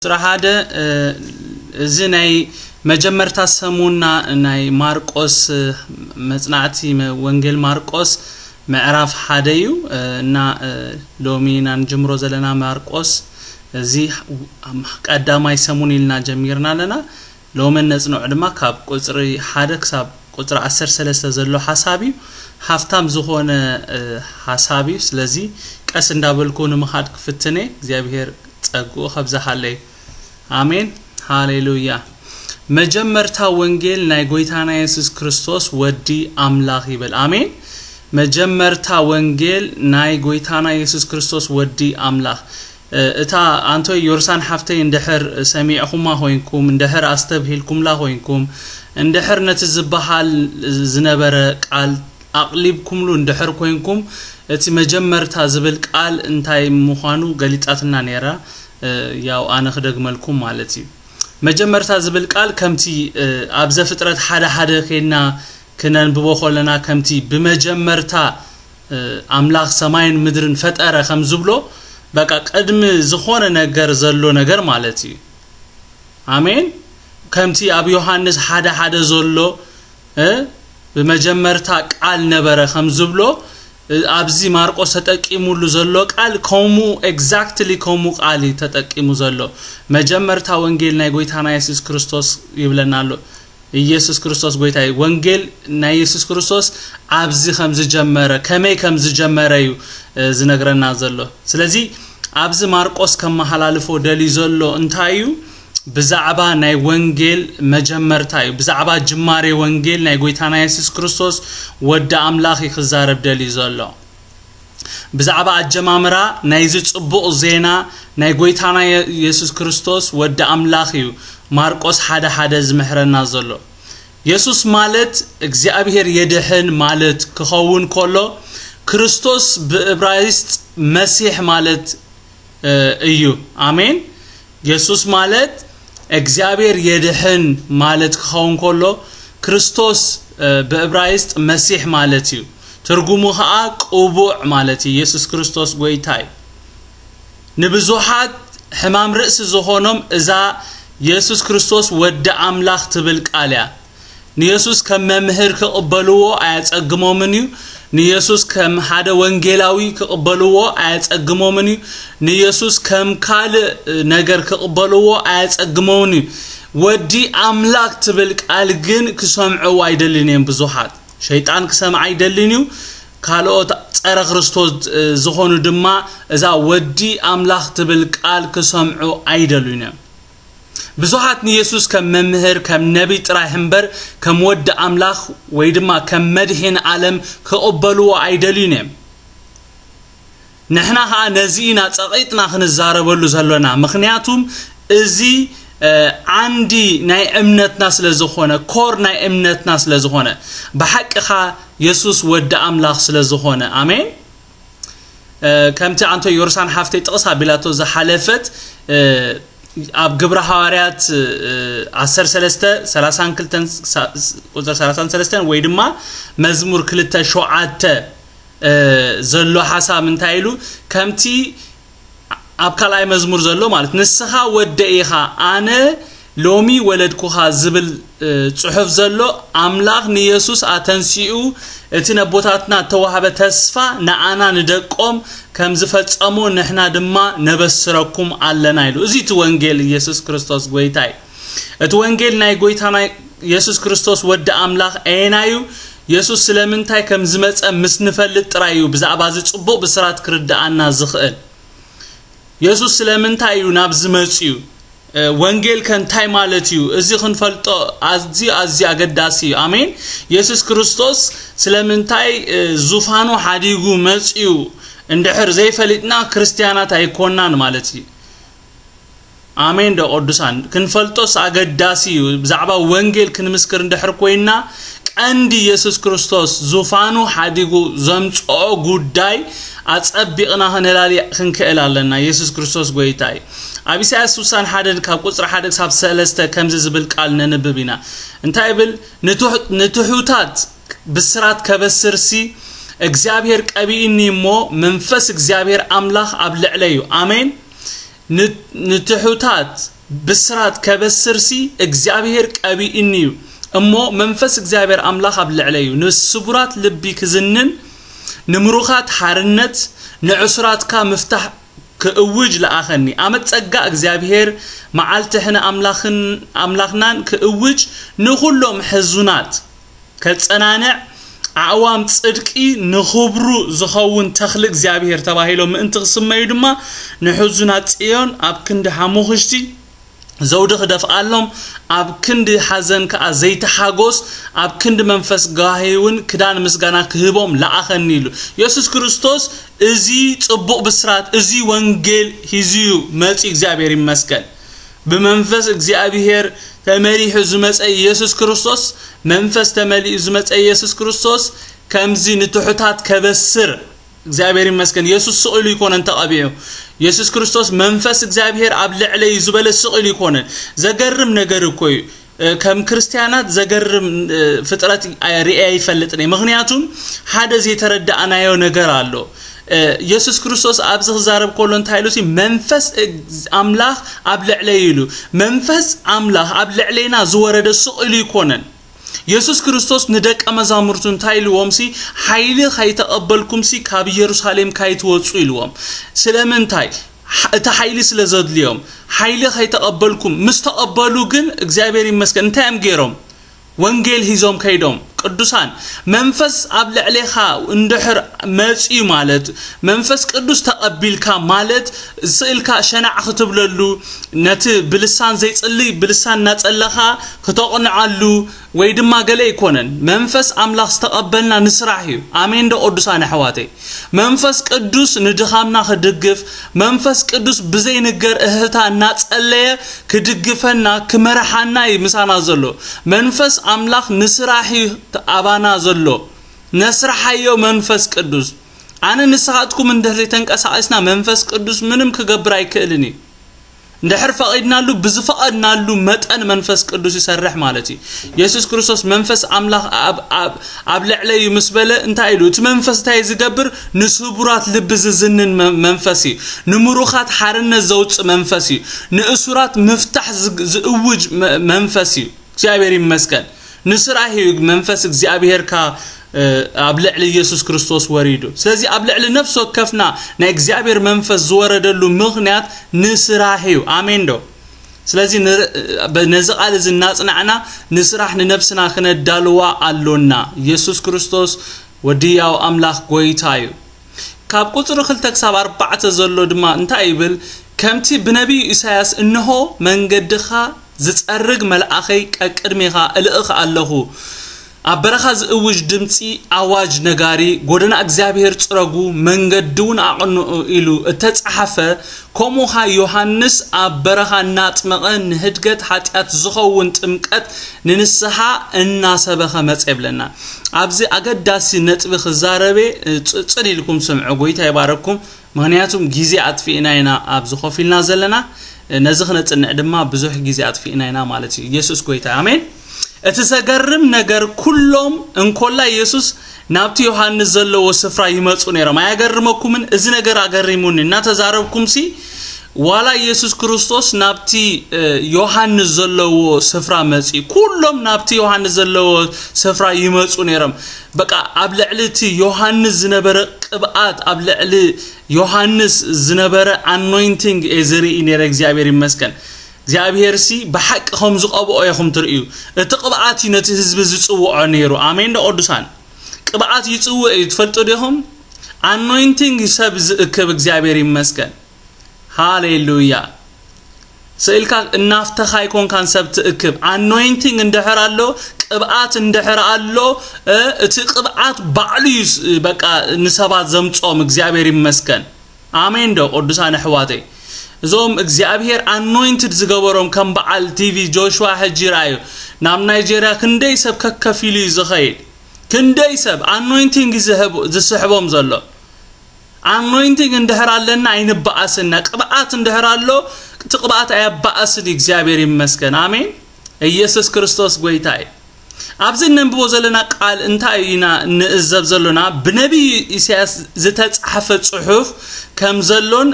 ቁፅሪ ሓደ፣ እዚ ናይ መጀመርታ ሰሙንና ናይ ማርቆስ መፅናዕቲ፣ ወንጌል ማርቆስ ምዕራፍ ሓደ እዩ። እና ሎሚ ኢና ንጅምሮ ዘለና። ማርቆስ እዚ ቀዳማይ ሰሙን ኢልና ጀሚርና ኣለና። ሎሚ ነፅንዖ ድማ ካብ ቁፅሪ ሓደ ክሳብ ቁፅሪ ዓሰርተ ሰለስተ ዘሎ ሓሳብ እዩ። ሃፍታም ዝኾነ ሓሳብ እዩ። ስለዚ ቀስ እንዳበልኩ ንምኻድ ክፍትነ እግዚኣብሔር ጸግኡ ከብዝሓለይ። ኣሜን። ሃሌሉያ። መጀመርታ ወንጌል ናይ ጎይታና የሱስ ክርስቶስ ወዲ ኣምላኽ ይብል። ኣሜን። መጀመርታ ወንጌል ናይ ጎይታና የሱስ ክርስቶስ ወዲ ኣምላኽ። እታ ኣንቶይ ዮርሳን ሓፍተይ እንድሕር ሰሚዕኹማ ኮይንኩም፣ እንድሕር ኣስተብሂልኩምላ ኮይንኩም፣ እንድሕር ነቲ ዝበሃል ዝነበረ ቃል ኣቕሊብኩምሉ እንድሕር ኮይንኩም፣ እቲ መጀመርታ ዝብል ቃል እንታይ ምዃኑ ገሊጻትና ነይራ። ያው ኣነ ክደግመልኩም ማለት እዩ። መጀመርታ ዝብል ቃል ከምቲ ኣብ ዘፍጥረት ሓደ ሓደ ኬድና ክነንብቦ ከለና፣ ከምቲ ብመጀመርታ ኣምላኽ ሰማይን ምድርን ፈጠረ ከም ዝብሎ፣ በቃ ቅድሚ ዝኾነ ነገር ዘሎ ነገር ማለት እዩ። ኣሜን። ከምቲ ኣብ ዮሃንስ ሓደ ሓደ ዘሎ ብመጀመርታ ቃል ነበረ ከም ዝብሎ፣ ኣብዚ ማርቆስ ተጠቂሙሉ ዘሎ ቃል ከምኡ፣ exactly ከምኡ ቃል እዩ ተጠቂሙ ዘሎ። መጀመርታ ወንጌል ናይ ጎይታና የሱስ ክርስቶስ ይብለና ኣሎ። ኢየሱስ ክርስቶስ ጎይታ እዩ። ወንጌል ናይ የሱስ ክርስቶስ ኣብዚ ከም ዝጀመረ፣ ከመይ ከም ዝጀመረ እዩ ዝነግረና ዘሎ። ስለዚ ኣብዚ ማርቆስ ከመሓላልፎ ደልዩ ዘሎ እንታይ እዩ? ብዛዕባ ናይ ወንጌል መጀመርታ እዩ። ብዛዕባ ጅማሬ ወንጌል ናይ ጎይታና የሱስ ክርስቶስ ወዲ ኣምላኽ እዩ ክዛረብ ደልዩ ዘሎ። ብዛዕባ ኣጀማምራ ናይዚ ጽቡቕ ዜና ናይ ጎይታና የሱስ ክርስቶስ ወዲ ኣምላኽ እዩ ማርቆስ ሓደ ሓደ ዝምሕረና ዘሎ። የሱስ ማለት እግዚኣብሔር የድሕን ማለት ክኸውን ከሎ፣ ክርስቶስ ብእብራይስጥ መሲሕ ማለት እዩ። ኣሜን። የሱስ ማለት እግዚኣብሔር የድሕን ማለት ክኸውን ከሎ፣ ክርስቶስ ብእብራይስጥ መሲሕ ማለት እዩ። ትርጉሙ ኸዓ ቅቡዕ ማለት እዩ። የሱስ ክርስቶስ ጎይታ እዩ። ንብዙሓት ሕማም ርእሲ ዝኾኖም እዛ የሱስ ክርስቶስ ወዲ ኣምላኽ ትብል ቃል እያ። ንየሱስ ከም መምህር ክቕበልዎ ኣያጸግሞምን እዩ። ንየሱስ ከም ሓደ ወንጌላዊ ክቕበልዎ ኣያጸግሞምን እዩ። ንየሱስ ከም ካልእ ነገር ክቕበልዎ ኣያጸግሞምን እዩ። ወዲ ኣምላኽ ትብል ቃል ግን ክሰምዕዎ ኣይደልን እዮም ብዙሓት። ሸይጣን ክሰምዓ ኣይደልን እዩ። ካልኦት ጸረ ክርስቶስ ዝኾኑ ድማ እዛ ወዲ ኣምላኽ ትብል ቃል ክሰምዑ ኣይደልዩን እዮም። ብዙሓት ንየሱስ ከም መምህር፣ ከም ነቢይ ጥራይ እምበር ከም ወዲ ኣምላኽ ወይ ድማ ከም መድሕን ዓለም ክቕበልዎ ኣይደልዩን እዮም። ንሕና ኸዓ ነዚ ኢና ጸቒጥና ክንዛረበሉ ዘሎና። ምኽንያቱም እዚ ዓንዲ ናይ እምነትና ስለ ዝኾነ፣ ኮር ናይ እምነትና ስለ ዝኾነ፣ ብሓቂ ኸዓ የሱስ ወዲ ኣምላኽ ስለ ዝኾነ። ኣሜን። ከምቲ ኣንቶ ዮርሳን ሓፍተይ ጥቕስ ኣቢላቶ ዝሓለፈት፣ ኣብ ግብረ ሃዋርያት ዓሰርተ ሰለስተ ሰላሳን ክልተን፣ ቁፅሪ ሰላሳን ሰለስተን ወይ ድማ መዝሙር ክልተ ሸውዓተ ዘሎ ሓሳብ እንታይ ኢሉ? ከምቲ ኣብ ካልኣይ መዝሙር ዘሎ ማለት፣ ንስኻ ወደይ ኢኻ፣ ኣነ ሎሚ ወለድኩኻ ዝብል ጽሑፍ ዘሎ፣ ኣምላኽ ንየሱስ ኣተንሲኡ እቲ ነቦታትና እተዋህበ ተስፋ ንኣና ንደቆም ከም ዝፈጸሞ ንሕና ድማ ነበስረኩም ኣለና ኢሉ። እዚ እቲ ወንጌል ኢየሱስ ክርስቶስ ጎይታ እዩ። እቲ ወንጌል ናይ ጎይታና የሱስ ክርስቶስ ወዲ ኣምላኽ ኣየናይ እዩ? የሱስ ስለምንታይ ከም ዝመጸ ምስ ንፈልጥ ጥራይ እዩ ብዛዕባ እዚ ጽቡቕ ብስራት ክርድኣና ዝኽእል። የሱስ ስለምንታይ እዩ ናብዚ መጺኡ? ወንጌል ከ እንታይ ማለት እዩ? እዚ ክንፈልጦ ኣዝዩ ኣዝዩ ኣገዳሲ እዩ። ኣሜን። የሱስ ክርስቶስ ስለምንታይ ዙፋኑ ሓዲጉ መጺኡ እንድሕር ዘይፈሊጥና ክርስትያናት ኣይኮናን ማለት እዩ። ኣሜን ዶ ቅዱሳን? ክንፈልጦስ ኣገዳሲ እዩ። ብዛዕባ ወንጌል ክንምስክር እንድሕር ኮይና፣ ቀንዲ የሱስ ክርስቶስ ዙፋኑ ሓዲጉ ዘምጽኦ ጉዳይ ኣጸቢቕና ክንላሊ ክንክእል ኣለና። የሱስ ክርስቶስ ጎይታ እዩ። ኣብ ኢሳያስ ስሳን ሓደን ካብ ቁጽሪ ሓደ ክሳብ ሰለስተ ከምዚ ዝብል ቃል ነንብብ ኢና። እንታይ ይብል? ንትሑታት ብስራት ከበስርሲ እግዚኣብሔር ቀቢእኒ እሞ መንፈስ እግዚኣብሔር ኣምላኽ ኣብ ልዕለይ እዩ። ኣሜን። ንትሑታት ብስራት ከበስርሲ እግዚኣብሔር ቀቢእኒ እዩ እሞ መንፈስ እግዚኣብሔር ኣምላኽ ኣብ ልዕለይ እዩ። ንስቡራት ልቢ ክዝንን፣ ንምሩኻት ሓርነት፣ ንዕሱራትካ ምፍታሕ ክእውጅ ለኣኸኒ። ኣመት ጸጋ እግዚኣብሔር መዓልቲ ሕነ ኣምላኽን ኣምላኽናን ክእውጅ፣ ንኹሎም ሕዙናት ከጸናንዕ፣ ኣዕዋም ጽድቂ ንኽብሩ ዝኸውን ተኽሊ እግዚኣብሔር ተባሂሎም ምእንቲ ክስመዩ ድማ፣ ንሕዙናት ጽዮን ኣብ ክንዲ ሓሙኽሽቲ ዘውዲ ክደፍኣሎም፣ ኣብ ክንዲ ሓዘን ከኣ ዘይተሓጎስ፣ ኣብ ክንዲ መንፈስ ጋሂ እውን ክዳን ምስጋና ክህቦም ለኣኸኒ ኢሉ። የሱስ ክርስቶስ እዚ ጽቡቕ ብስራት፣ እዚ ወንጌል ሒዙ እዩ መጺኡ። እግዚኣብሔር ይመስገን። ብመንፈስ እግዚኣብሔር ተመሪሑ ዝመጸ ኢየሱስ ክርስቶስ፣ መንፈስ ተመሊኡ ዝመጸ ኢየሱስ ክርስቶስ ከምዚ ንትሑታት ከበስር፣ እግዚኣብሔር ይመስገን። የሱስ ስቕ ኢሉ ይኮነን ተቐቢዑ። የሱስ ክርስቶስ መንፈስ እግዚኣብሔር ኣብ ልዕለይ ዝበለ ስቕ ኢሉ ይኮነን። ዘገርም ነገር እኮ እዩ። እ፣ ከም ክርስትያናት ዘገርም፣ እ፣ ፍጥረት ኣይ-፣ ርእየ ኣይፈልጥን እየ። ምኽንያቱም ሓደ ዘይተረዳእናዮ ነገር ኣሎ። እ፣ የሱስ ክርስቶስ ኣብዚ ክዛረብ ከሎ እንታይ ኢሉ ሲ፣ "መንፈስ እግ-፣ ኣምላኽ ኣብ ልዕለይ" ኢሉ። መንፈስ ኣምላኽ ኣብ ልዕሌና ዝወረደ ስቕ ኢሉ ይኮነን። የሱስ ክርስቶስ ንደቀ መዛሙርቱ እንታይ ኢልዎም ሲ፣ "ሓይሊ ከይተቐበልኩም ሲ ካብ ኢየሩሳሌም ካይትወጹ" ኢልዎም። ስለምንታይ? ሓ-፣ እቲ ሓይሊ ስለ ዘድልዮም። ሓይሊ ከይተቐበልኩም፣ ምስ ተቐበሉ ግን እግዚኣብሔር ይመስገን። እንታይ እዮም ገይሮም? ወንጌል ሒዞም ከይዶም። ቅዱሳን፣ መንፈስ ኣብ ልዕሌኻ እንድሕር መጺኡ ማለት፣ መንፈስ ቅዱስ ተቐቢልካ ማለት፣ ስእልካ ሸናዕ ክትብለሉ፣ ነቲ ብልሳን ዘይጽልይ ብልሳን እናጸለኻ ክተቕንዓሉ፣ ወይ ድማ ገለ ኣይኮነን። መንፈስ ኣምላኽ ዝተቐበልና ንስራሕ እዩ። ኣሜን ዶ ቅዱሳን ኣሕዋተይ? መንፈስ ቅዱስ ንድኻምና ክድግፍ፣ መንፈስ ቅዱስ ብዘይንገር እህታ እናጸለየ ክድግፈና፣ ክመርሓና እዩ ምሳና ዘሎ። መንፈስ ኣምላኽ ንስራሕ እዩ ኣባና ዘሎ። ነስርሓዮ መንፈስ ቅዱስ። ኣነ ንስኻትኩም እንድሕር ዘይተንቀሳቐስና መንፈስ ቅዱስ ምንም ክገብር ኣይክእልን እዩ። እንድሕር ፈቒድናሉ፣ ብዝፈቐድናሉ መጠን መንፈስ ቅዱስ ይሰርሕ ማለት እዩ። የሱስ ክርስቶስ መንፈስ ኣምላኽ ኣብ፣ ኣብ፣ ኣብ ልዕለይ እዩ ምስ በለ እንታይ ኢሉ? እቲ መንፈስ እንታይ ዝገብር? ንስቡራት ልቢ ዝዝንን መ-፣ መንፈስ እዩ። ንምሩኻት ሓርነት ዘውጽእ መንፈስ እዩ። ንእሱራት ምፍታሕ ዝ-፣ ዝእውጅ መ-፣ መንፈስ እዩ። እግዚኣብሔር ይመስገን። ንስራሕ እዩ መንፈስ እግዚኣብሔርካ፣ እ፣ ኣብ ልዕሊ ኢየሱስ ክርስቶስ ወሪዱ። ስለዚ ኣብ ልዕሊ ነፍሲ ወከፍና ናይ እግዚኣብሔር መንፈስ ዝወረደሉ ምኽንያት ንስራሕ እዩ። ኣሜን ዶ? ስለዚ ንር-፣ ብ-፣ ነዚ ቃል እዚ እናጽናዕና ንስራሕ ንነፍስና ክነዳልዋ ኣሎና። ኢየሱስ ክርስቶስ ወዲ ያው ኣምላኽ ጎይታ እዩ። ካብ ቁጽሪ ክልተ ክሳብ ኣርባዕተ ዘሎ ድማ እንታይ ይብል? ከምቲ ብነቢዩ ኢሳያስ፣ "እንሆ መንገድኻ ዝጸርግ መልኣኸይ ቀቅድሜኻ እልእኽ ኣለኹ፣ ኣብ በረኻ ዝእውጅ ድምጺ ኣዋጅ ነጋሪ፣ ጎደና እግዚኣብሔር ጽረጉ፣ መንገዲ እውን ኣቕንዑ" ኢሉ እተጻሓፈ፣ ከምኡ ኸኣ ዮሃንስ ኣብ በረኻ እናጥመቐ ንህድገት ሓጢኣት ዝኸውን ጥምቀት ንንስሓ እናሰበኸ መጸ ይብለና። ኣብዚ ኣገዳሲ ነጥቢ ክዛረበ፣ እ፣ ጽ-፣ ጽን ኢልኩም ስምዑ። ጎይታ ይባረኩም። ምኽንያቱም ግዜ ኣጥፊእና ኢና ኣብዚ ኮፍ ኢልና ዘለና። እ፣ ነዚ ክነጽንዕ ድማ ብዙሕ ግዜ ኣጥፊእና ኢና ማለት እዩ። ኢየሱስ ጎይታ። ኣሜን። እቲ ዘገርም ነገር ኩሎም እንኮላ ኢየሱስ ናብቲ ዮሃንስ ዘለዎ ስፍራ ይመጹ ነይሮም። ኣያገርመኩምን? እዚ ነገር ኣገሪሙኒ። እናተዛረብኩም ሲ ዋላ ኢየሱስ ክርስቶስ ናብቲ፣ እ፣ ዮሃንስ ዘለዎ ስፍራ መጺኡ። ኩሎም ናብቲ ዮሃንስ ዘለዎ ስፍራ ይመጹ ነይሮም። በቃ ኣብ ልዕሊ እቲ ዮሃንስ ዝነበረ ቅብኣት፣ ኣብ ልዕሊ ዮሃንስ ዝነበረ ኣኖይንቲንግ እየ ዝርኢ ነይረ። እግዚኣብሔር ይመስገን። እግዚኣብሔር ሲ ብሓቂ ከም ዝቐብኦ ኢኹም ትርእዩ። እቲ ቅብኣት እዩ ነቲ ህዝቢ ዝጽውዖ ነይሩ። ኣሜን ዶ ቅዱሳን? ቅብኣት ይጽውዕ እዩ። ትፈልጡ ዲኹም? ኣኖይንቲንግ ሰብ ዝእክብ። እግዚኣብሔር ይመስገን። ሃሌሉያ። ስእልካ እናፍተኻ ኣይኮንካን ሰብ ትእክብ። ኣኖይንቲንግ እንድሕር ኣሎ፣ ቅብኣት እንድሕር ኣሎ፣ እ፣ እቲ ቅብኣት ባዕሉ እዩ ስ-፣ በቃ ንሰባት ዘምጾም። እግዚኣብሔር ይመስገን። ኣሜን ዶ ቅዱሳን ኣሕዋተይ? እዞም እግዚኣብሔር ኣኖይንትድ ዝገበሮም ከም በዓል ቲቪ ጆሽዋ ሕጂ ርኣዩ። ናብ ናይጄርያ ክንደይ ሰብ ከከፊሉ እዩ ዝኸይድ። ክንደይ ሰብ ኣኖይንቲንግ ዝህብ-፣ ዝስሕቦም ዘሎ። ኣኖይንቲንግ እንድሕር ኣለና ኣይንበኣስና። ቅብኣት እንድሕር ኣሎ፣ እቲ ቅብኣት ኣየባእስን እዩ። እግዚኣብሔር ይመስገን። ኣሜን። ኢየሱስ ክርስቶስ ጎይታ እዩ። ኣብዚ እነንብቦ ዘለና ቃል እንታይ ኢና ንእዘብ ዘሎና? ብነቢይ ኢሳያስ ዝተጻሕፈ ጽሑፍ ከም ዘሎን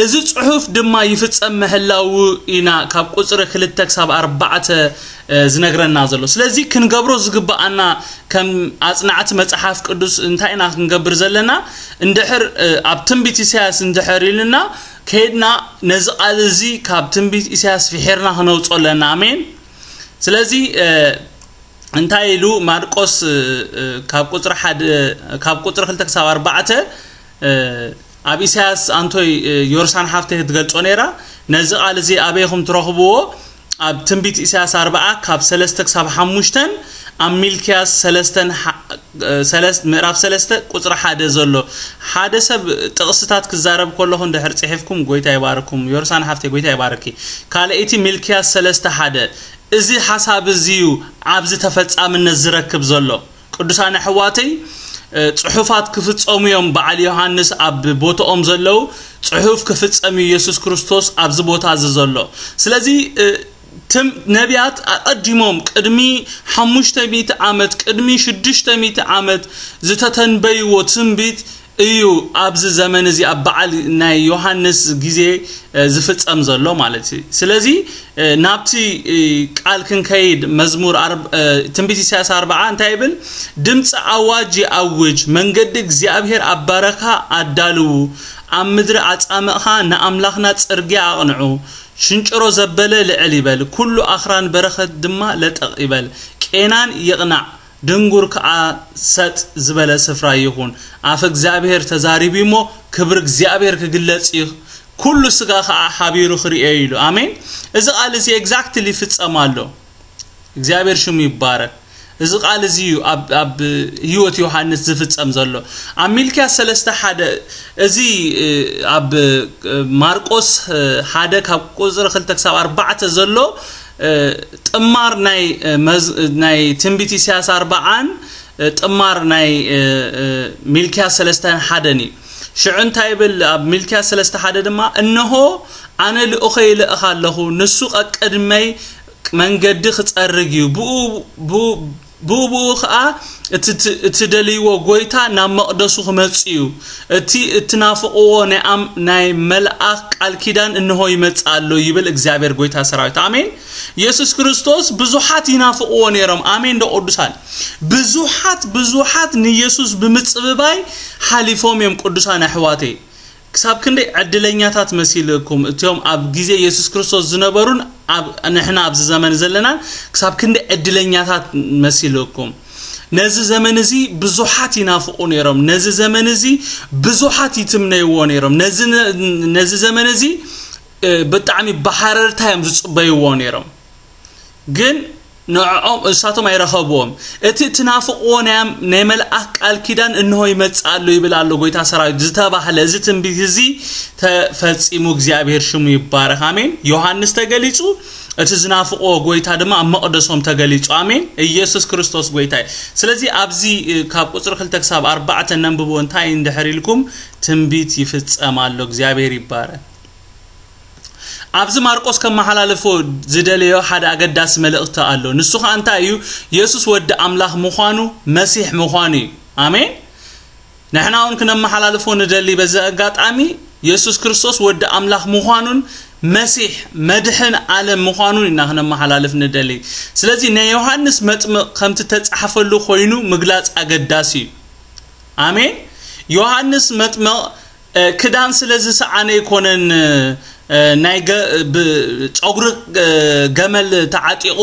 እዚ ጽሑፍ ድማ ይፍጸም ምህላዉ ኢና ካብ ቁጽሪ ክልተ ክሳብ ኣርባዕተ ዝነግረና ዘሎ። ስለዚ ክንገብሮ ዝግብኣና ከም ኣጽናዕቲ መጽሓፍ ቅዱስ እንታይ ኢና ክንገብር ዘለና? እንድሕር ኣብ ትንቢት ኢሳያስ እንድሕር ኢልና ከይድና ነዚ ቃል እዚ ካብ ትንቢት ኢሳያስ ፍሒርና ክነውጾ ኣለና። ኣሜን። ስለዚ እንታይ ኢሉ ማርቆስ ካብ ቁጽሪ ሓደ ካብ ቁጽሪ ክልተ ክሳብ ኣርባዕተ ኣብ ኢሳያስ ኣንቶይ ዮርሳን ሓፍተይ ክትገልጾ ነይራ። ነዚ ቃል እዚ ኣበይኹም ትረኽብዎ? ኣብ ትንቢት ኢሳያስ ኣርባዓ ካብ ሰለስተ ክሳብ ሓሙሽተን ኣብ ሚልክያስ ሰለስተን ምዕራፍ ሰለስተ ቁጽሪ ሓደ ዘሎ ሓደ ሰብ ጥቕስታት ክዛረብ ከለኹ እንድሕር ጽሒፍኩም ጎይታ ይባርኩም። ዮርሳን ሓፍተይ ጎይታ ይባርኪ። ካልኣይቲ ሚልክያስ ሰለስተ ሓደ እዚ ሓሳብ እዚ እዩ ኣብዚ ተፈጻምነት ዝረክብ ዘሎ። ቅዱሳን ኣሕዋተይ ጽሑፋት ክፍጸሙ እዮም። በዓል ዮሃንስ ኣብ ቦታኦም ዘለዉ ጽሑፍ ክፍጸም እዩ። ኢየሱስ ክርስቶስ ኣብዚ ቦታ እዚ ዘሎ። ስለዚ ነቢያት ኣቐዲሞም ቅድሚ ሓሙሽተ ሚእቲ ዓመት ቅድሚ ሽዱሽተ ሚእቲ ዓመት ዝተተንበይዎ ትንቢት እዩ ኣብዚ ዘመን እዚ ኣብ በዓል ናይ ዮሃንስ ግዜ ዝፍጸም ዘሎ ማለት እዩ። ስለዚ ናብቲ ቃል ክንከይድ መዝሙር ትንቢት ኢሳያስ ኣርባዓ እንታይ ይብል? ድምፂ ኣዋጅ ይኣውጅ፣ መንገዲ እግዚኣብሔር ኣብ ባረካ ኣዳልዉ፣ ኣብ ምድሪ ኣጻምእኻ ንኣምላኽና ጽርግያ ኣቕንዑ። ሽንጭሮ ዘበለ ልዕል ይበል፣ ኩሉ ኣኽራን በረኸት ድማ ለጠቕ ይበል። ቄናን ይቕናዕ፣ ድንጉር ከኣ ሰጥ ዝበለ ስፍራ ይኹን። ኣፍ እግዚኣብሔር ተዛሪቡ እሞ ክብሪ እግዚኣብሔር ክግለጽ እዩ፣ ኩሉ ስጋ ከኣ ሓቢሩ ክርእዮ ኢሉ። ኣሜን። እዚ ቃል እዚ ኤግዛክትሊ ይፍጸም ኣሎ። እግዚኣብሔር ሽሙ ይባረክ። እዚ ቃል እዚ እዩ ኣብ ኣብ ህይወት ዮሃንስ ዝፍጸም ዘሎ። ኣብ ሚልክያስ ሰለስተ ሓደ እዚ ኣብ ማርቆስ ሓደ ካብ ቁጽሪ ክልተ ክሳብ ኣርባዕተ ዘሎ ጥማር ናይ ናይ ትንቢት ኢሳያስ ኣርባዓን ጥማር ናይ ሚልክያስ ሰለስተን ሓደን እዩ። ሽዑ እንታይ ይብል ኣብ ሚልክያስ ሰለስተ ሓደ ድማ፣ እነሆ ኣነ ልኡኸይ ይልእኽ ኣለኹ፣ ንሱ ቀቅድመይ መንገዲ ክጸርግ እዩ። ብኡ ብኡ ብኡ ኸኣ እቲ ደልይዎ ጎይታ ናብ መቕደሱ ክመጽእ እዩ። እቲ እትናፍቕዎ ናይ መልኣኽ ቃል ኪዳን እንሆ ይመጽእ ኣሎ ይብል እግዚኣብሔር ጎይታ ሰራዊት። ኣሜን። ኢየሱስ ክርስቶስ ብዙሓት ይናፍቕዎ ነይሮም። ኣሜን ዶ ቅዱሳን? ብዙሓት ብዙሓት ንኢየሱስ ብምጽብባይ ሓሊፎም እዮም ቅዱሳን ኣሕዋተይ። ክሳብ ክንደይ ዕድለኛታት መሲልኩም እቶም ኣብ ግዜ ኢየሱስ ክርስቶስ ዝነበሩን ኣብ ንሕና ኣብዚ ዘመን ዘለናን ክሳብ ክንደይ ዕድለኛታት መሲልኩም። ነዚ ዘመን እዚ ብዙሓት ይናፍቑ ነይሮም። ነዚ ዘመን እዚ ብዙሓት ይትምነይዎ ነይሮም። ነዚ ነዚ ዘመን እዚ ብጣዕሚ ብሓረርታ እዮም ዝጽበይዎ ነይሮም። ግን ንዕኦም እሳቶም ኣይረኸብዎም። እቲ ትናፍቕዎ ናይ መልኣኽ ቃል ኪዳን እንሆ ይመጽእ ኣሎ ይብል ኣሎ ጎይታ ሰራዊት ዝተባህለ እዚ ትንቢት እዚ ተፈጺሙ። እግዚኣብሔር ሽሙ ይባረኽ። ኣሜን። ዮሃንስ ተገሊጹ፣ እቲ ዝናፍቕዎ ጎይታ ድማ ኣብ መቕደሶም ተገሊጹ። ኣሜን። ኢየሱስ ክርስቶስ ጎይታ እዩ። ስለዚ ኣብዚ ካብ ቁጽሪ ክልተ ክሳብ ኣርባዕተ ነንብቦ እንታይ እንድሕር ኢልኩም ትንቢት ይፍጸም ኣሎ። እግዚኣብሔር ይባረኽ። ኣብዚ ማርቆስ ከመሓላልፎ ዝደለዮ ሓደ ኣገዳሲ መልእኽቲ ኣሎ። ንሱ ኸኣ እንታይ እዩ? የሱስ ወዲ ኣምላኽ ምዃኑ፣ መሲሕ ምዃኑ እዩ። ኣሜን። ንሕና እውን ክነመሓላልፎ ንደሊ በዚ ኣጋጣሚ የሱስ ክርስቶስ ወዲ ኣምላኽ ምዃኑን መሲሕ መድሕን ዓለም ምዃኑን ኢና ክነመሓላልፍ ንደሊ። ስለዚ ናይ ዮሃንስ መጥምቕ ከምቲ ተጻሕፈሉ ኮይኑ ምግላጽ ኣገዳሲ እዩ። ኣሜን። ዮሃንስ መጥምቕ ክዳን ስለ ዝሰዓነ ኣይኮነን ናይ ጸጉሪ ገመል ተዓጢቑ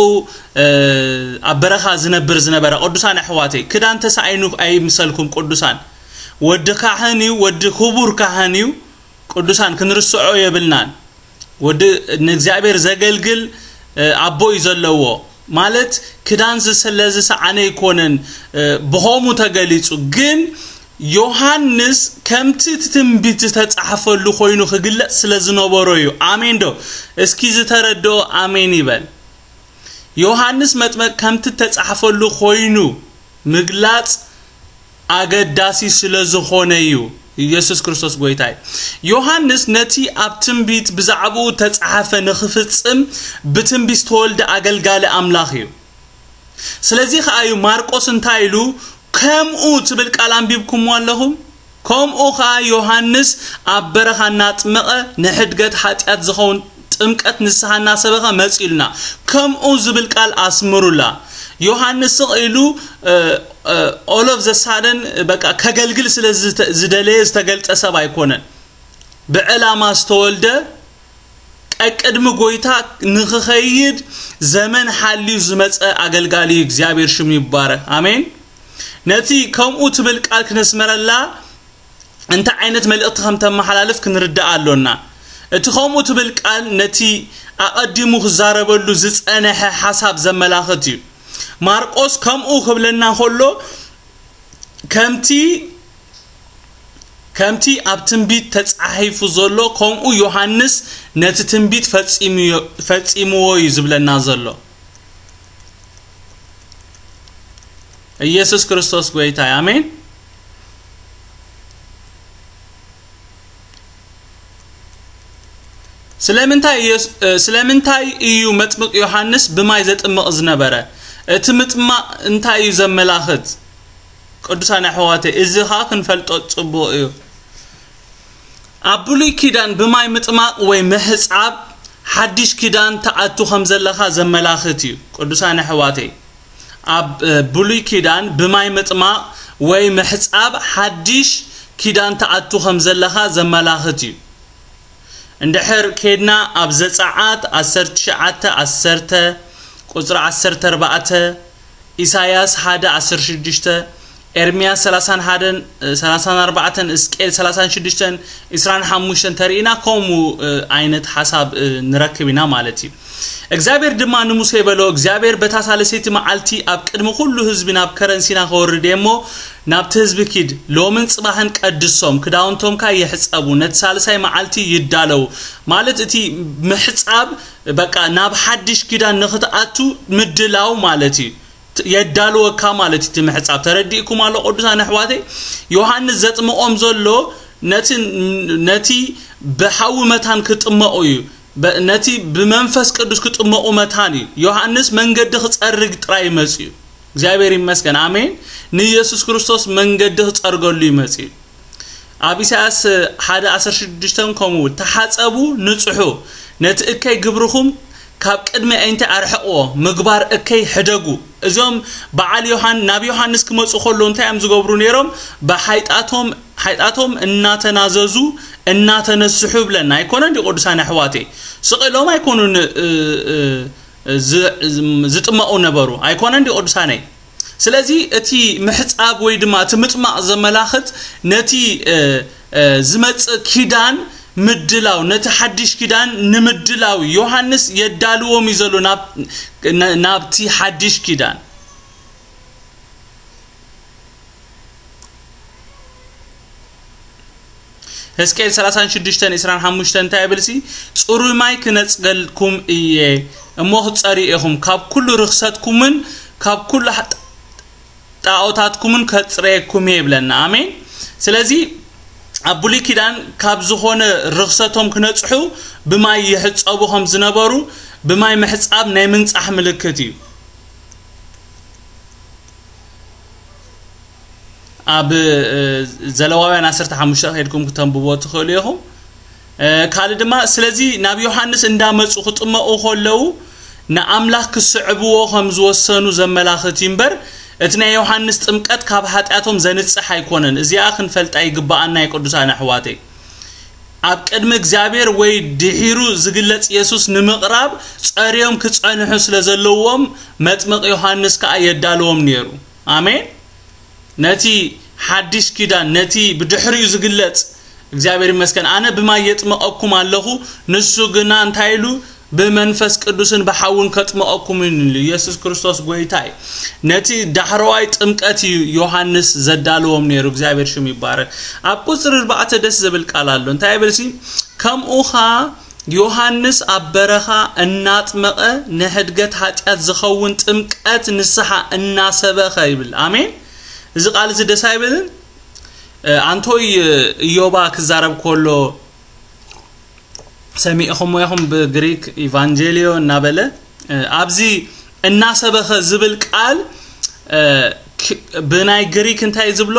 ኣብ በረኻ ዝነብር ዝነበረ። ቅዱሳን ኣሕዋተይ፣ ክዳን ተሳኢኑ ኣይምሰልኩም። ቅዱሳን ወዲ ካህን እዩ፣ ወዲ ክቡር ካህን እዩ። ቅዱሳን ክንርስዖ የብልናን። ወዲ ንእግዚኣብሔር ዘገልግል ኣቦ እዩ ዘለዎ። ማለት ክዳን ስለ ዝሰዓነ ኣይኮነን ብኸምኡ ተገሊጹ። ግን ዮሃንስ ከምቲ እቲ ትንቢት ዝተጻሕፈሉ ኮይኑ ክግለጽ ስለ ዝነበሮ እዩ። ኣሜን ዶ? እስኪ ዝተረድኦ ኣሜን ይበል። ዮሃንስ መጥመቅ ከምቲ ተጻሕፈሉ ኮይኑ ምግላጽ ኣገዳሲ ስለ ዝኾነ እዩ። ኢየሱስ ክርስቶስ ጎይታ እዩ። ዮሃንስ ነቲ ኣብ ትንቢት ብዛዕባኡ ተጻሕፈ ንኽፍጽም ብትንቢት ዝተወልደ ኣገልጋሊ ኣምላኽ እዩ። ስለዚ ኸኣ እዩ ማርቆስ እንታይ ኢሉ ከምኡ ትብል ቃል ኣንቢብኩምዎ ኣለኹም? ከምኡ ኸኣ ዮሃንስ ኣብ በረኻ እናጥመቐ ንሕድገት ሓጢኣት ዝኸውን ጥምቀት ንስሓ እናሰበኸ መጺኡልና። ከምኡ ዝብል ቃል ኣስምሩላ። ዮሃንስ ስቕ ኢሉ፣ እ፣ እ፣ all of the sudden በቃ ከገልግል ስለ ዝተ-፣ ዝደለየ ዝተገልጠ ሰብ ኣይኮነን። ብዕላማ ዝተወልደ፣ ቀቅድሚ ጎይታ ንኽኸይድ ዘመን ሓልዩ ዝመጸ ኣገልጋሊ እዩ። እግዚኣብሔር ሽሙ ይባረክ። ኣሜን። ነቲ ከምኡ ትብል ቃል ክነስመረላ እንታይ ዓይነት መልእኽቲ ከም ተመሓላልፍ ክንርዳእ ኣሎና። እቲ ከምኡ ትብል ቃል ነቲ ኣቐዲሙ ክዛረበሉ ዝጸነሐ ሓሳብ ዘመላኽት እዩ። ማርቆስ ከምኡ ክብለና ከሎ፣ ከምቲ፣ ከምቲ ኣብ ትንቢት ተጻሒፉ ዘሎ፣ ከምኡ ዮሃንስ ነቲ ትንቢት ፈጺሙዮ-፣ ፈጺምዎ እዩ ዝብለና ዘሎ። ኢየሱስ ክርስቶስ ጎይታ እዩ። ኣሜን። ስለምንታይ ኢየሱ-፣ እ፣ ስለምንታይ እዩ መጥምቅ ዮሃንስ ብማይ ዘጥምቕ ዝነበረ? እቲ ምጥማቕ እንታይ እዩ ዘመላኽት? ቅዱሳን ኣሕዋተይ፣ እዚ ኸኣ ክንፈልጦ ጽቡቕ እዩ። ኣብ ብሉይ ኪዳን ብማይ ምጥማቕ ወይ ምሕጻብ ሓድሽ ኪዳን ትኣቱ ከም ዘለኻ ዘመላኽት እዩ። ቅዱሳን ኣሕዋተይ፣ ኣብ፣ እ፣ ብሉይ ኪዳን ብማይ ምጥማቕ ወይ ምሕጻብ ሓድሽ ኪዳን ትኣቱ ከም ዘለኻ ዘመላኽት እዩ። እንድሕር ኬድና ኣብ ዘጸኣት ዓሰርተ ትሽዓተ ዓሰርተ፣ ቁጽሪ ዓሰርተ ኣርባዕተ፣ ኢሳያስ ሓደ ዓሰርተ ሽዱሽተ፣ ኤርምያስ ሰላሳን ሓደን፣ እ፣ ሰላሳን ኣርባዕተን፣ እስቄል ሰላሳን ሽዱሽተን፣ ዕስራን ሓሙሽተን ተርኢና ከምኡ፣ እ፣ ዓይነት ሓሳብ፣ እ፣ ንረክብ ኢና ማለት እዩ። እግዚኣብሔር ድማ ንሙሴ በሎ፣ እግዚኣብሔር በታ ሳልሰይቲ መዓልቲ ኣብ ቅድሚ ኩሉ ህዝቢ ናብ ከረን ሲና ከወርድ እየ እሞ፣ ናብቲ ህዝቢ ኪድ፣ ሎምን ጽባሕን ቀድሶም፣ ክዳውንቶም ከኣ ይሕጸቡ፣ ነቲ ሳልሳይ መዓልቲ ይዳለዉ። ማለት እቲ ምሕጻብ በቃ ናብ ሓድሽ ኪዳን ንኽትኣቱ ምድላው ማለት እዩ። ት-፣ የዳልወካ ማለት እዩ እቲ ምሕጻብ። ተረዲእኩም ኣሎ ቅዱሳን ኣሕዋተይ? ዮሃንስ ዘጥምቖም ዘሎ ነቲ፣ ነቲ ብሓዊ መታን ክጥመቑ እዩ። በ-፣ ነቲ ብመንፈስ ቅዱስ ክጥመቑ መታን እዩ። ዮሃንስ መንገዲ ክጸርግ ጥራይ እዩ መጺኡ። እግዚኣብሔር ይመስገን። ኣሜን። ንኢየሱስ ክርስቶስ መንገዲ ክጸርገሉ እዩ መጺኡ። ኣብ ኢሳያስ ሓደ ዓሰርተ ሽዱሽተ ከምኡ እውን፣ "ተሓጸቡ፣ ንጽሑ፣ ነቲ እከይ ግብርኹም ካብ ቅድሚ ኣዒንተይ ኣርሕቕዎ፣ ምግባር እከይ ሕደጉ።" እዚኦም በዓል ዮሃን-፣ ናብ ዮሃንስ ክመጹ ከለዉ እንታይ እዮም ዝገብሩ ነይሮም? ብሓይጣቶም፣ ሓይጣቶም እናተናዘዙ፣ እናተነስሑ ይብለና። ኣይኮነን ድዩ ቅዱሳን ኣሕዋተይ? ስቕ ኢሎም ኣይኮኑን፣ እ፣ እ፣ ዝ-፣ ዝ-፣ ዝጥመቑ ነበሩ። ኣይኮነን ድዩ ቅዱሳነይ? ስለዚ እቲ ምሕጻብ ወይ ድማ እቲ ምጥማቕ ዘመላኽት ነቲ፣ እ፣ እ፣ ዝመጽእ ኪዳን ምድላው፣ ነቲ ሓድሽ ኪዳን ንምድላው ዮሃንስ የዳልዎም እዩ ዘሎ ናብ፣ ን-፣ ናብቲ ሓድሽ ኪዳን። ሕዝቅኤል ሰላሳን ሽዱሽተን ዕስራን ሓሙሽተን እንታይ ይብል ሲ? "ጽሩይ ማይ ክነጽገልኩም እየ፣ እሞ ክትጸርዩ ኢኹም፣ ካብ ኩሉ ርኽሰትኩምን ካብ ኩሉ ሓ-፣ ጣኦታትኩምን ከጽረየኩም እየ" ይብለና። ኣሜን። ስለዚ ኣብ ብሉይ ኪዳን ካብ ዝኾነ ርኽሰቶም ክነጽሑ ብማይ ይሕጸቡ ከም ዝነበሩ፣ ብማይ ምሕጻብ ናይ ምንጻሕ ምልክት እዩ። ኣብ፣ እ፣ ዘለዋውያን ዓሰርተ ሓሙሽተ ከይድኩም ክተንብቦ ትኽእሉ ኢኹም። እ፣ ካልእ ድማ፣ ስለዚ ናብ ዮሃንስ እንዳመጹ ክጥመቑ ከለዉ ንኣምላኽ ክስዕብዎ ከም ዝወሰኑ ዘመላኽት እዩ እምበር፣ እቲ ናይ ዮሃንስ ጥምቀት ካብ ሓጢኣቶም ዘንጽሕ ኣይኮነን። እዚኣ ክንፈልጣ ይግብኣና እዩ ቅዱሳን ኣሕዋተይ። ኣብ ቅድሚ እግዚኣብሔር ወይ ድሒሩ ዝግለጽ የሱስ ንምቕራብ ጸርዮም ክጸንሑ ስለ ዘለዎም፣ መጥምቕ ዮሃንስ ከኣ የዳልዎም ነይሩ። ኣሜን። ነቲ ሓድሽ ኪዳን፣ ነቲ ብድሕሪኡ ዝግለጽ፣ እግዚኣብሔር ይመስገን፣ "ኣነ ብማይ የጥምቐኩም ኣለኹ፣ ንሱ ግና እንታይ ኢሉ? ብመንፈስ ቅዱስን ብሓውን ከጥምቐኩም" እዩ ኢሉ። ኢየሱስ ክርስቶስ ጎይታ እዩ። ነቲ ዳሕረዋይ ጥምቀት እዩ ዮሃንስ ዘዳልዎም ነይሩ። እግዚኣብሔር ሽሙ ይባረክ። ኣብ ቁጽሪ ኣርባዕተ ደስ ዝብል ቃል ኣሎ። እንታይ ይብል ሲ? "ከምኡ ኸኣ ዮሃንስ ኣብ በረኻ እናጥመቐ ንሕድገት ሓጢኣት ዝኸውን ጥምቀት ንስሓ እናሰበኸ" ይብል። ኣሜን። እዚ ቃል እዚ ደስ ኣይብልን? እ፣ ኣንቶይ፣ እ፣ ኢዮባ ክዛረብ ከሎ ሰሚዕኹምዎ ኢኹም፣ ብግሪክ ኢቫንጀልዮ እናበለ፣ እ፣ ኣብዚ እናሰበኸ ዝብል ቃል፣ እ፣ ክ-፣ ብናይ ግሪክ እንታይ ዝብሎ?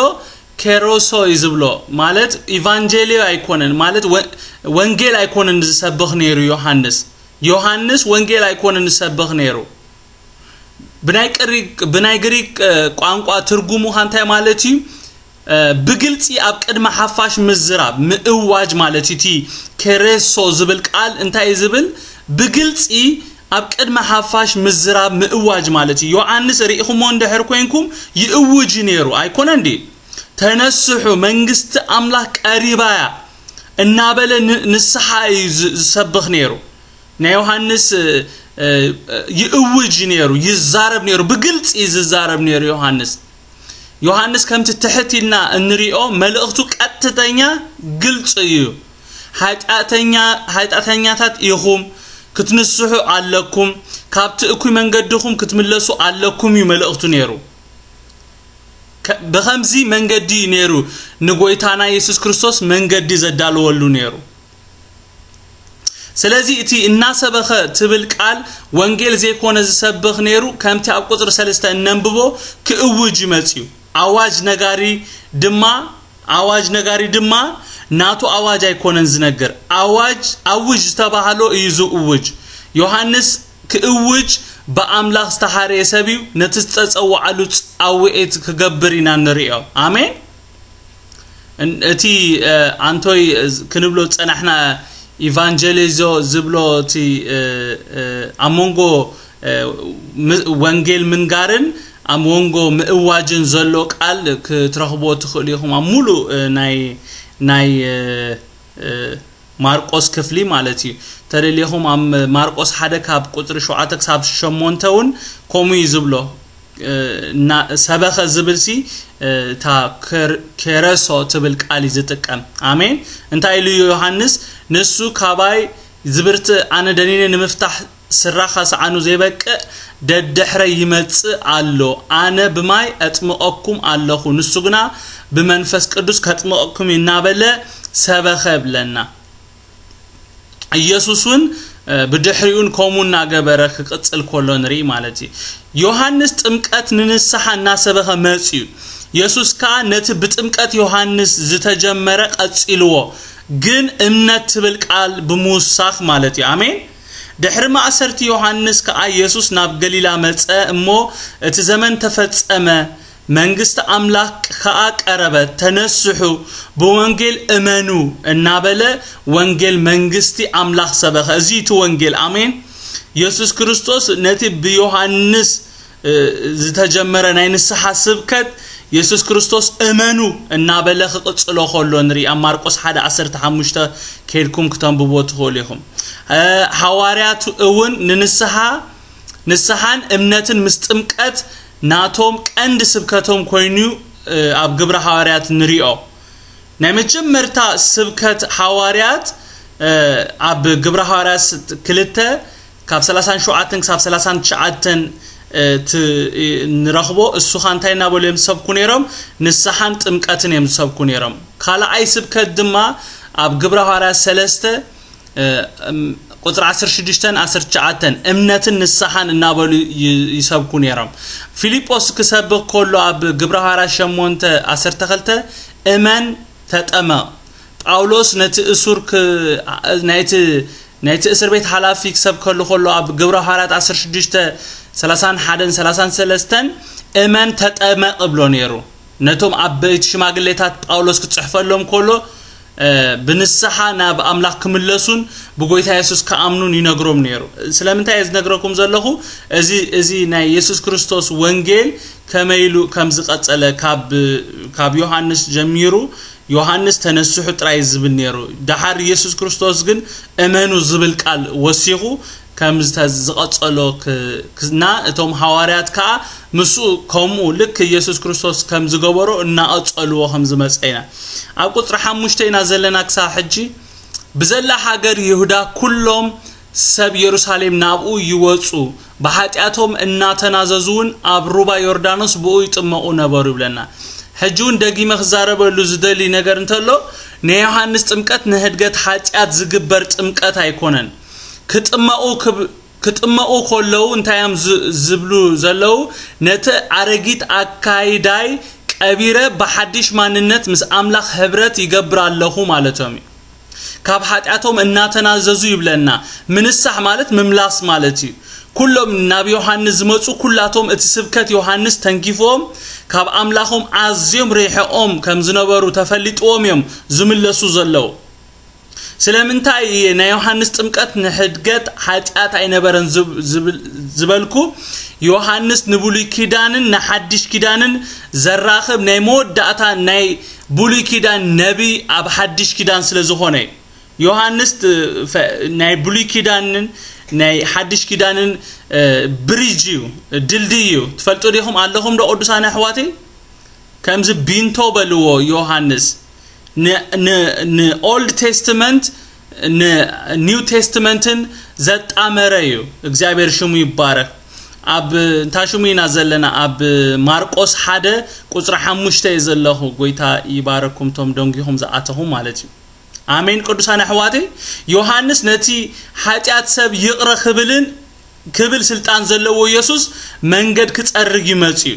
ኬሮሶ እዩ ዝብሎ። ማለት ኢቫንጀልዮ ኣይኮነን፣ ማለት ወ- ወንጌል ኣይኮነን ዝሰብኽ ነይሩ ዮሃንስ። ዮሃንስ ወንጌል ኣይኮነን ዝሰብኽ ነይሩ። ብናይ ቅሪቅ ብናይ ግሪክ እ፣ ቋንቋ ትርጉሙ እንታይ ማለት እዩ? እ፣ ብግልጺ ኣብ ቅድመ ሓፋሽ ምዝራብ፣ ምእዋጅ ማለት እዩ። እቲ ኬሬሶ ዝብል ቃል እንታይ እዩ ዝብል? ብግልጺ ኣብ ቅድመ ሓፋሽ ምዝራብ፣ ምእዋጅ ማለት እዩ። ዮሃንስ ርኢኹሞ እንድሕር ኮንኩም ይእውጅ ነይሩ ኣይኮነ እንዲ? ተነስሑ፣ መንግስቲ ኣምላኽ ቀሪባያ እናበለ ን- ንስሓ እዩ ዝ- ዝሰብኽ ነይሩ። ናይ ዮሃንስ እ፣ እ፣ ይእውጅ ነይሩ፣ ይዛረብ ነይሩ፣ ብግልፂ ዝዛረብ ነይሩ ዮሃንስ። ዮሃንስ ከምቲ ትሕት ኢልና እንሪኦ መልእኽቱ ቀጥተኛ፣ ግልፂ እዩ። ሓጢኣተኛ ሓጢኣተኛታት ኢኹም፣ ክትንስሑ ኣለኩም፣ ካብቲ እኩይ መንገድኹም ክትምለሱ ኣለኩም እዩ መልእኽቱ ነይሩ። ከ- ብኸምዚ መንገዲ እዩ ነይሩ ንጎይታና የሱስ ክርስቶስ መንገዲ ዘዳለወሉ ነይሩ። ስለዚ እቲ እናሰበኸ ትብል ቃል ወንጌል ዘይኮነ ዝሰብኽ ነይሩ፣ ከምቲ ኣብ ቁፅሪ ሰለስተ እነንብቦ ክእውጅ ይመፅዩ። ኣዋጅ ነጋሪ ድማ ኣዋጅ ነጋሪ ድማ ናቱ ኣዋጅ ኣይኮነን ዝነግር፣ ኣዋጅ ኣውጅ ዝተባህሎ እዩ ዝእውጅ። ዮሃንስ ክእውጅ ብኣምላኽ ዝተሓረየ ሰብ እዩ፣ ነቲ ዝተፀዋዓሉ ፃውዒት ክገብር ኢና ንሪኦ። ኣሜን። እን- እቲ እ፣ ኣንቶይ እ፣ ክንብሎ ዝፀናሕና ኢቫንጀሊዞ ዝብሎ እቲ እ፣ እ፣ ኣብ መንጎ እ፣ ም- ወንጌል ምንጋርን ኣብ መንጎ ምእዋጅን ዘሎ ቃል ክትረኽቦ ትኽእሉ ኢኹም ኣብ ሙሉእ እ፣ ናይ ናይ እ፣ እ፣ ማርቆስ ክፍሊ ማለት እዩ። ተደሊኹም ኣብ ማርቆስ ሓደ ካብ ቁፅሪ ሸውዓተ ክሳብ ሸሞንተ እውን ከምኡ እዩ ዝብሎ። እ፣ እና- ሰበኸ ዝብል ሲ እ፣ እታ ኬር- ኬረሶ ትብል ቃል እዩ ዝጥቀም። ኣሜን። እንታይ ኢሉ ዮሃንስ? ንሱ ካባይ ዝብርትእ ኣነ ደኒነ ንምፍታሕ ስራኻ ሰዓኑ ዘይበቅእ ደድሕረይ ይመጽእ ኣሎ። ኣነ ብማይ ኣጥምቐኩም ኣለኹ፣ ንሱ ግና ብመንፈስ ቅዱስ ከጥምቐኩም እዩ እናበለ ሰበኸ ብለና። ኢየሱስ እውን እ፣ ብድሕሪኡን ከምኡ እናገበረ ክቅጽል ከሎ ንርኢ ማለት እዩ። ዮሃንስ ጥምቀት ንንስሓ እናሰበኸ መጽዩ። የሱስ ከኣ ነቲ ብጥምቀት ዮሃንስ ዝተጀመረ ቀጺልዎ፣ ግን እምነት ትብል ቃል ብምውሳኽ ማለት እዩ። ኣሜን። ድሕሪ ማእሰርቲ ዮሃንስ ከኣ የሱስ ናብ ገሊላ መጸ እሞ እቲ ዘመን ተፈጸመ፣ መንግስቲ ኣምላኽ ከኣ ቀረበት፣ ተነስሑ፣ ብወንጌል እመኑ እናበለ ወንጌል መንግስቲ ኣምላኽ ሰበኸ። እዚ እቲ ወንጌል። ኣሜን። የሱስ ክርስቶስ ነቲ ብዮሃንስ እ፣ ዝተጀመረ ናይ ንስሓ ስብከት የሱስ ክርስቶስ እመኑ እናበለ ክቕጽሎ ከሎ ንርኢ። ኣብ ማርቆስ ሓደ ዓሰርተ ሓሙሽተ ከይድኩም ክተንብቦ ትኽእሉ ኢኹም። እ፣ ሃዋርያት እውን ንንስሓ ንስሓን እምነትን ምስ ጥምቀት ናቶም ቀንዲ ስብከቶም ኮይኑ እ፣ ኣብ ግብረ ሃዋርያት ንሪኦ። ናይ መጀመርታ ስብከት ሃዋርያት እ፣ ኣብ ግብረ ሃዋርያት ስ- ክልተ ካብ ሰላሳን ሸውዓተን ክሳብ ሰላሳን ትሽዓተን እ፣ ት- እ፣ ንረኽቦ። እሱኻ እንታይ እናበሉ እዮም ዝሰብኩ ነይሮም? ንስሓን ጥምቀትን እዮም ዝሰብኩ ነይሮም። ካልኣይ ስብከት ድማ ኣብ ግብረ ሃዋርያት ሰለስተ እ፣ እም፣ ቁፅሪ ዓሰርተ ሽዱሽተን ዓሰርተ ትሽዓተን እምነትን ንስሓን እናበሉ ይ- ይሰብኩ ነይሮም። ፊልጶስ ክሰብኽ ከሎ ኣብ ግብረ ሃዋርያት ሸሞንተ ዓሰርተ ክልተ እመን ተጠመቕ። ጳውሎስ ነቲ እሱር ክ- ናይቲ ናይቲ እስር ቤት ሓላፊ ክሰብከሉ ከሎ ኣብ ግብረ ሃዋርያት ዓሰርተ ሽዱሽተ ሰላሳን ሓደን ሰላሳን ሰለስተን እመን ተጠመቕ እብሎ ነይሩ። ነቶም ዓበይቲ ሽማግሌታት ጳውሎስ ክጽሕፈሎም ከሎ እ፣ ብንስሓ ናብ ኣምላኽ ክምለሱን ብጎይታ የሱስ ክኣምኑን ይነግሮም ነይሩ። ስለምንታይ እየ ዝነግረኩም ዘለኹ? እዚ እዚ ናይ የሱስ ክርስቶስ ወንጌል ከመይ ኢሉ ከም ዝቐጸለ ካብ ካብ ዮሃንስ ጀሚሩ ዮሃንስ ተነስሑ ጥራይ ዝብል ነይሩ። ደሓር የሱስ ክርስቶስ ግን እመኑ ዝብል ቃል ወሲኹ ከም ዝተ- ዝቐጸሎ ክ- ክ- እና እቶም ሃዋርያት ከኣ ምስኡ ከምኡ ልክ ኢየሱስ ክርስቶስ ከም ዝገበሮ እናቐጸልዎ ከም ዝመጸ ኢና። ኣብ ቁጽሪ ሓሙሽተ ኢና ዘለና ክሳብ ሕጂ። ብዘላ ሃገር ይሁዳ ኩሎም ሰብ የሩሳሌም ናብኡ ይወጹ፣ ብሓጢኣቶም እናተናዘዙ እውን ኣብ ሩባ ዮርዳኖስ ብኡ ይጥመቑ ነበሩ ይብለና። ሕጂ እውን ደጊመ ክዛረበሉ ዝደሊ ነገር እንተሎ፣ ናይ ዮሃንስ ጥምቀት ንህድገት ሓጢኣት ዝግበር ጥምቀት ኣይኮነን። ክጥመቑ ክብ- ክጥመቑ ከለዉ እንታይ እዮም ዝ- ዝብሉ ዘለዉ? ነቲ ኣረጊት ኣካይዳይ ቀቢረ ብሓድሽ ማንነት ምስ ኣምላኽ ሕብረት ይገብር ኣለኹ ማለቶም እዩ። ካብ ሓጢኣቶም እናተናዘዙ ይብለና። ምንሳሕ ማለት ምምላስ ማለት እዩ። ኩሎም ናብ ዮሃንስ ዝመጹ ኩላቶም እቲ ስብከት ዮሃንስ ተንኪፍዎም ካብ ኣምላኾም ኣዝዮም ርሒቖም ከም ዝነበሩ ተፈሊጥዎም እዮም ዝምለሱ ዘለዉ። ስለምንታይ እየ ናይ ዮሃንስ ጥምቀት ንሕድገት ሓጢኣት ኣይነበረን ዝብ- ዝብል- ዝበልኩ? ዮሃንስ ንብሉይ ኪዳንን ንሓድሽ ኪዳንን ዘራኽብ ናይ መወዳእታ ናይ ብሉይ ኪዳን ነቢ ኣብ ሓድሽ ኪዳን ስለ ዝኾነ እዩ። ዮሃንስ ት- ፈ- ናይ ብሉይ ኪዳንን ናይ ሓድሽ ኪዳንን ብሪጅ እዩ፣ ድልድይ እዩ። ትፈልጡ ዲኹም ኣለኹም ዶ ቅዱሳን ኣሕዋተይ? ከምዚ ቢንቶ በልዎ ዮሃንስ ንኦልድ ቴስትመንት ንኒው ቴስትመንትን ዘጣመረ እዩ። እግዚኣብሔር ሽሙ ይባረክ። ኣብ እንታይ ሽሙ ኢና ዘለና? ኣብ ማርቆስ ሓደ ቁፅሪ ሓሙሽተ እዩ ዘለኹ። ጎይታ ይባረኩም ቶም ደንጊኹም ዝኣተኹም ማለት እዩ። ኣሜን። ቅዱሳን ኣሕዋተይ፣ ዮሃንስ ነቲ ሓጢኣት ሰብ ይቕረ ክብልን ክብል ስልጣን ዘለዎ ኢየሱስ መንገድ ክጸርግ ይመጽ እዩ።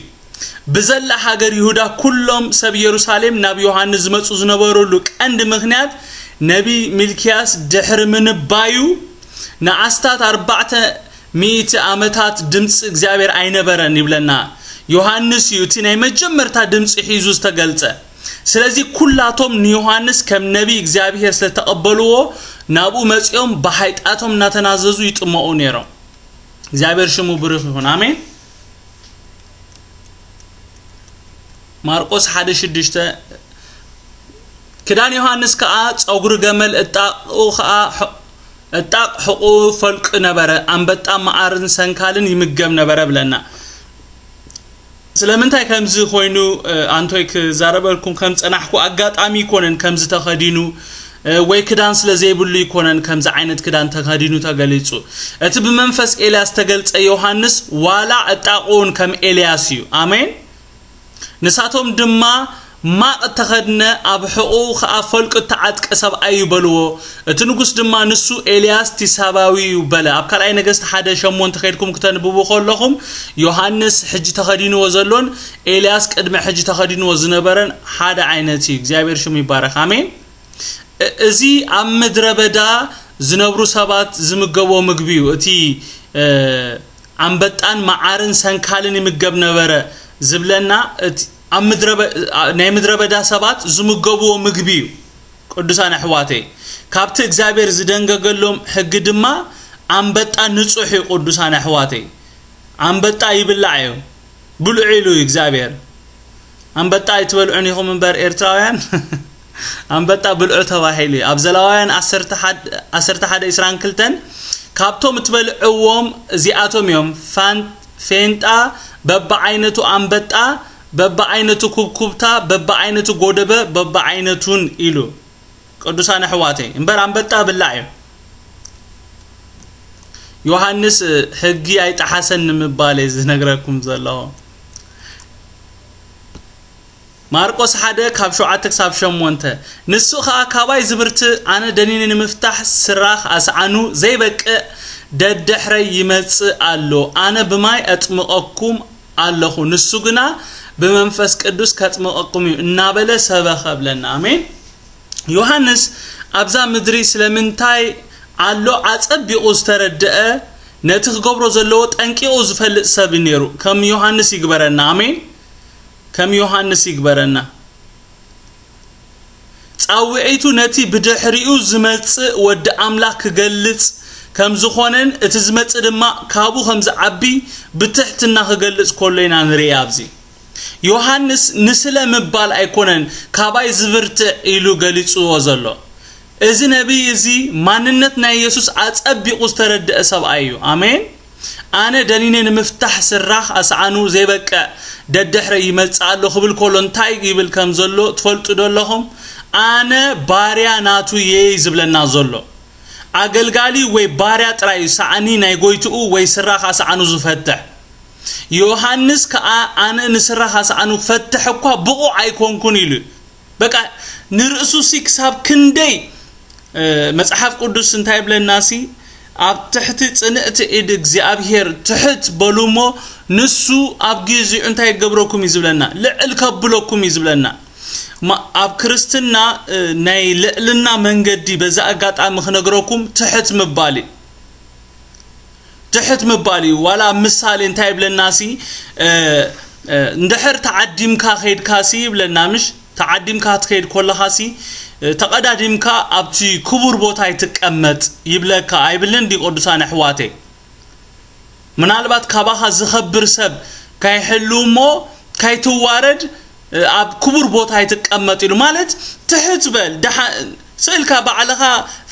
ብዘላ ሃገር ይሁዳ ኩሎም ሰብ ኢየሩሳሌም ናብ ዮሃንስ ዝመጹ ዝነበሩሉ ቀንዲ ምኽንያት ነቢ ሚልክያስ ድሕሪ ምንባዩ ንኣስታት ኣርባዕተ ሚእቲ ዓመታት ድምፂ እግዚኣብሔር ኣይነበረን ይብለና። ዮሃንስ እዩ እቲ ናይ መጀመርታ ድምፂ ሒዙ ዝተገልጸ። ስለዚ ኩላቶም ንዮሃንስ ከም ነቢ እግዚኣብሔር ስለተቐበልዎ ናብኡ መፂኦም ብሓይጣቶም እናተናዘዙ ይጥመቑ ነይሮም። እግዚኣብሔር ሽሙ ብሩኽ ይኹን። ኣሜን። ማርቆስ ሓደ ሽዱሽተ ክዳን ዮሃንስ ከኣ ጸጉሪ ገመል እጣቑ ከኣ እጣቕ ሕቑ ፈልቂ ነበረ፣ ኣንበጣ መዓርን ሰንካልን ይምገብ ነበረ ብለና። ስለምንታይ ከምዚ ኮይኑ ኣንቶይ ክዛረበልኩም ከም ጸናሕኩ ኣጋጣሚ ይኮነን። ከምዚ ተኸዲኑ ወይ ክዳን ስለ ዘይብሉ ይኮነን ከምዚ ዓይነት ክዳን ተኸዲኑ ተገሊጹ። እቲ ብመንፈስ ኤልያስ ተገልጸ ዮሃንስ ዋላ እጣቑን ከም ኤልያስ እዩ። ኣሜን። ንሳቶም ድማ ማቕ እተኸድነ ኣብ ሕቑኡ ኸኣ ፈልቁ እተዓጥቀ ሰብኣይ እዩ በልዎ። እቲ ንጉስ ድማ ንሱ ኤልያስ ቲሳባዊ እዩ በለ። ኣብ ካልኣይ ነገስት ሓደ ሸሞንተ ከይድኩም ክተንብቡ ከለኹም ዮሃንስ ሕጂ ተኸዲንዎ ዘሎን ኤልያስ ቅድሚ ሕጂ ተኸዲንዎ ዝነበረን ሓደ ዓይነት እዩ። እግዚኣብሔር ሽሙ ይባረክ። ኣሜን። እ- እዚ ኣብ ምድረ በዳ ዝነብሩ ሰባት ዝምገብዎ ምግቢ እዩ። እቲ እ፣ ኣንበጣን መዓርን ሰንካልን ይምገብ ነበረ ዝብለና እቲ ኣብ ምድረ በ- ኣ- ናይ ምድረ በዳ ሰባት ዝምገብዎ ምግቢ እዩ። ቅዱሳን ኣሕዋተይ፣ ካብቲ እግዚኣብሔር ዝደንገገሎም ሕጊ ድማ ኣንበጣ ንጹሕ እዩ። ቅዱሳን ኣሕዋተይ፣ ኣንበጣ ይብላዕ እዩ። ብልዑ ኢሉ እግዚኣብሔር። ኣንበጣ ኣይትበልዑን ኢኹም እምበር ኤርትራውያን ኣንበጣ ብልዑ ተባሂሉ እዩ። ኣብ ዘሌዋውያን ዓሰርተ ሓደ ዕስራን ክልተን ካብቶም እትበልዕዎም እዚኣቶም እዮም፣ ፋን- ፌንጣ፣ በብዓይነቱ ኣንበጣ፣ በብዓይነቱ ኩብኩብታ፣ በብዓይነቱ ጎደበ፣ በብዓይነቱን ኢሉ። ቅዱሳን ኣሕዋተይ፣ እምበር ኣንበጣ ብላዕ እዩ። ዮሃንስ ሕጊ ኣይጠሓሰን ንምባል እየ ዝነግረኩም ዘለኹ። ማርቆስ ሓደ ካብ ሸውዓተ ክሳብ ሸሞንተ። ንሱ ኸኣ ካባይ ዝብርትዕ ኣነ ደኒነ ንምፍታሕ ስራኽ ኣስዓኑ ዘይበቅዕ ደድሕረይ ይመጽእ ኣሎ። ኣነ ብማይ ኣጥምቐኩም ኣለኹ፣ ንሱ ግና ብመንፈስ ቅዱስ ከጥምቐኩም እዩ እናበለ ሰበኸ ብለና። ኣሜን። ዮሃንስ ኣብዛ ምድሪ ስለምንታይ ኣሎ ኣጸቢቑ ዝተረድአ፣ ነቲ ክገብሮ ዘለዎ ጠንቂቑ ዝፈልጥ ሰብ እዩ ነይሩ። ከም ዮሃንስ ይግበረና። ኣሜን። ከም ዮሃንስ ይግበረና። ጻውዒቱ ነቲ ብድሕሪኡ ዝመጽእ ወዲ ኣምላኽ ክገልጽ ከም ዝኾነን እቲ ዝመጽእ ድማ ካብኡ ከም ዝዓቢ ብትሕትና ክገልጽ ከሎ ኢና ንርኢ። ኣብዚ ዮሃንስ ንስለ ምባል ኣይኮነን ካባይ ዝብርትዕ ኢሉ ገሊጽዎ ዘሎ። እዚ ነቢይ እዚ ማንነት ናይ የሱስ ኣጸቢቑ ዝተረድአ ሰብኣይ እዩ። ኣሜን። ኣነ ደኒነ ንምፍታሕ ስራኽ ኣስዓኑ ዘይበቅዕ ደድሕረ ይመጽእ ኣሎ ክብል ከሎ እንታይ ይብል ከም ዘሎ ትፈልጡ ዶ ኣለኹም? ኣነ ባርያ ናቱ እየ ዝብለና ዘሎ። ኣገልጋሊ ወይ ባርያ ጥራይ እዩ ሳዕኒ ናይ ጎይትኡ ወይ ስራኽ ኣስዓኑ ዝፈትሕ። ዮሃንስ ከኣ ኣነ ንስራኽ ኣስዓኑ ክፈትሕ እኳ ብቑዕ ኣይኮንኩን ኢሉ። በቃ ንርእሱ ሲ ክሳብ ክንደይ እ፣ መጽሓፍ ቅዱስ እንታይ ይብለና ሲ ኣብ ትሕቲ ጽንዕቲ ኢድ እግዚኣብሔር ትሕት በሉ እሞ፣ ንሱ ኣብ ጊዜኡ እንታይ ይገብረኩም እዩ ዝብለና? ልዕል ከብለኩም እዩ ዝብለና። ማ-፣ ኣብ ክርስትና፣ እ፣ ናይ ልዕልና መንገዲ በዛ ኣጋጣሚ ክነግረኩም ትሕት ምባል እዩ። ትሕት ምባል እዩ። ዋላ ኣብ ምሳሌ እንታይ ይብለና ሲ፣ እ፣ እ፣ እንድሕር ተዓዲምካ ከይድካ ሲ ይብለና፣ ምሽ? ተዓዲምካ ትከይድ ከለኻ ሲ፣ እ፣ ተቐዳዲምካ ኣብቲ ክቡር ቦታ ይትቀመጥ ይብለካ ኣይብልን ድዩ ቅዱሳን ኣሕዋተይ? ምናልባት ካባኻ ዝኸብር ሰብ ካይሕሉ እሞ ካይትዋረድ፣ እ፣ ኣብ ክቡር ቦታ ይትቀመጥ ኢሉ። ማለት ትሕት በል፣ ደሓ-፣ ስእልካ ባዕልኻ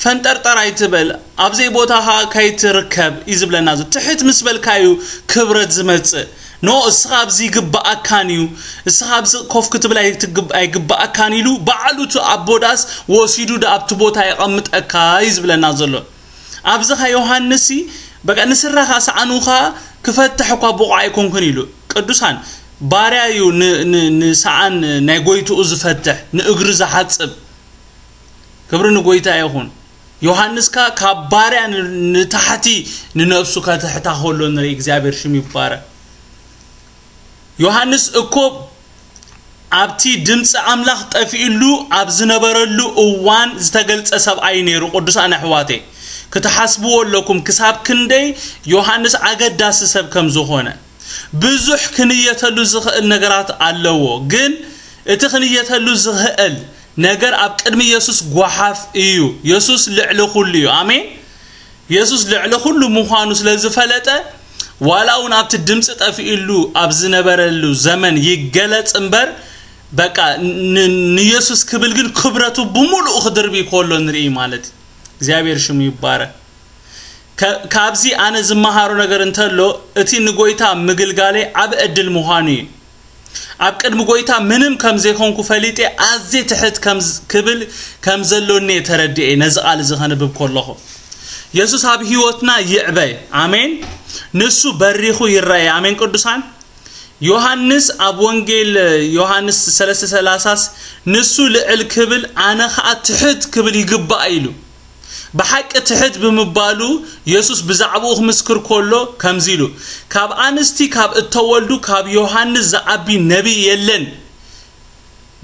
ፈንጠርጠር ኣይትበል፣ ኣብ ዘይቦታኻ ከይትርከብ እዩ ዝብለና። እዚ ትሕት ምስ በልካ እዩ ክብረት ዝመጽእ። ኖ፣ እስኻ ኣብዚ ይግብኣካን እዩ፣ እስኻ ኣብዚ ኮፍ ክትብል ኣይትግብ-፣ ኣይግብኣካን ኢሉ ባዕሉ እቲ ኣቦ ዳስ ወሲዱ ዳ ኣብቲ ቦታ የቐምጠካ እዩ ዝብለና ዘሎ። ኣብዚ ኸ ዮሃንስ ሲ፣ በቃ ንስራኻ ሰዓኑኻ ክፈትሕ እኳ ብቑዕ ኣይኮንኩን ኢሉ። ቅዱሳን፣ ባርያ እዩ ን-፣ ን-፣ ንሰዓን ናይ ጎይትኡ ዝፈትሕ፣ ንእግሪ ዝሓጽብ። ክብሪ ንጎይታ ይኹን። ዮሃንስ ከ ካብ ባርያ ን-፣ ንታሕቲ ንነብሱ ከተሕታ ከሎ ንርኢ። እግዚኣብሔር ሽም ይባረክ። ዮሃንስ እኮ ኣብቲ ድምፂ ኣምላኽ ጠፊእሉ ኣብ ዝነበረሉ እዋን ዝተገልጸ ሰብኣይ ነይሩ። ቅዱሳን ኣሕዋተይ፣ ክትሓስብዎ ኣለኩም ክሳብ ክንደይ ዮሃንስ ኣገዳሲ ሰብ ከም ዝኾነ። ብዙሕ ክንየተሉ ዝኽእል ነገራት ኣለዎ፣ ግን እቲ ክንየተሉ ዝኽእል ነገር ኣብ ቅድሚ የሱስ ጓሓፍ እዩ። የሱስ ልዕሊ ኩሉ እዩ። ኣሜን። የሱስ ልዕሊ ኩሉ ምዃኑ ስለ ዝፈለጠ፣ ዋላ እውን ኣብቲ ድምፂ ጠፊእሉ ኣብ ዝነበረሉ ዘመን ይገለጽ እምበር፣ በቃ ን-፣ ንየሱስ ክብል ግን ክብረቱ ብምሉኡ ክድርቢ ከሎ ንርኢ ማለት እዩ። እግዚኣብሔር ሽሙ ይባረክ። ከ-፣ ካብዚ ኣነ ዝመሃሮ ነገር እንተሎ፣ እቲ ንጎይታ ምግልጋለይ ዓቢ ዕድል ምዃኑ እዩ። ኣብ ቅድሚ ጎይታ ምንም ከም ዘይኮንኩ ፈሊጤ ኣዝየ ትሕት ከም ዝ-፣ ክብል ከም ዘሎኒ እየ ተረዲኤ ነዚ ቃል እዚ ከንብብ ከለኹ። የሱስ ኣብ ህይወትና ይዕበ። ኣሜን። ንሱ በሪኹ ይረኣየ። ኣሜን ቅዱሳን። ዮሃንስ ኣብ ወንጌል ዮሃንስ ሰለስተ ሰላሳስ ንሱ ልዕል ክብል ኣነ ኸኣ ትሕት ክብል ይግባእ ኢሉ። ብሓቂ ትሕት ብምባሉ የሱስ ብዛዕባኡ ክምስክር ከሎ ከምዚ ኢሉ፣ "ካብ ኣንስቲ ካብ እተወልዱ ካብ ዮሃንስ ዝዓቢ ነቢይ የለን"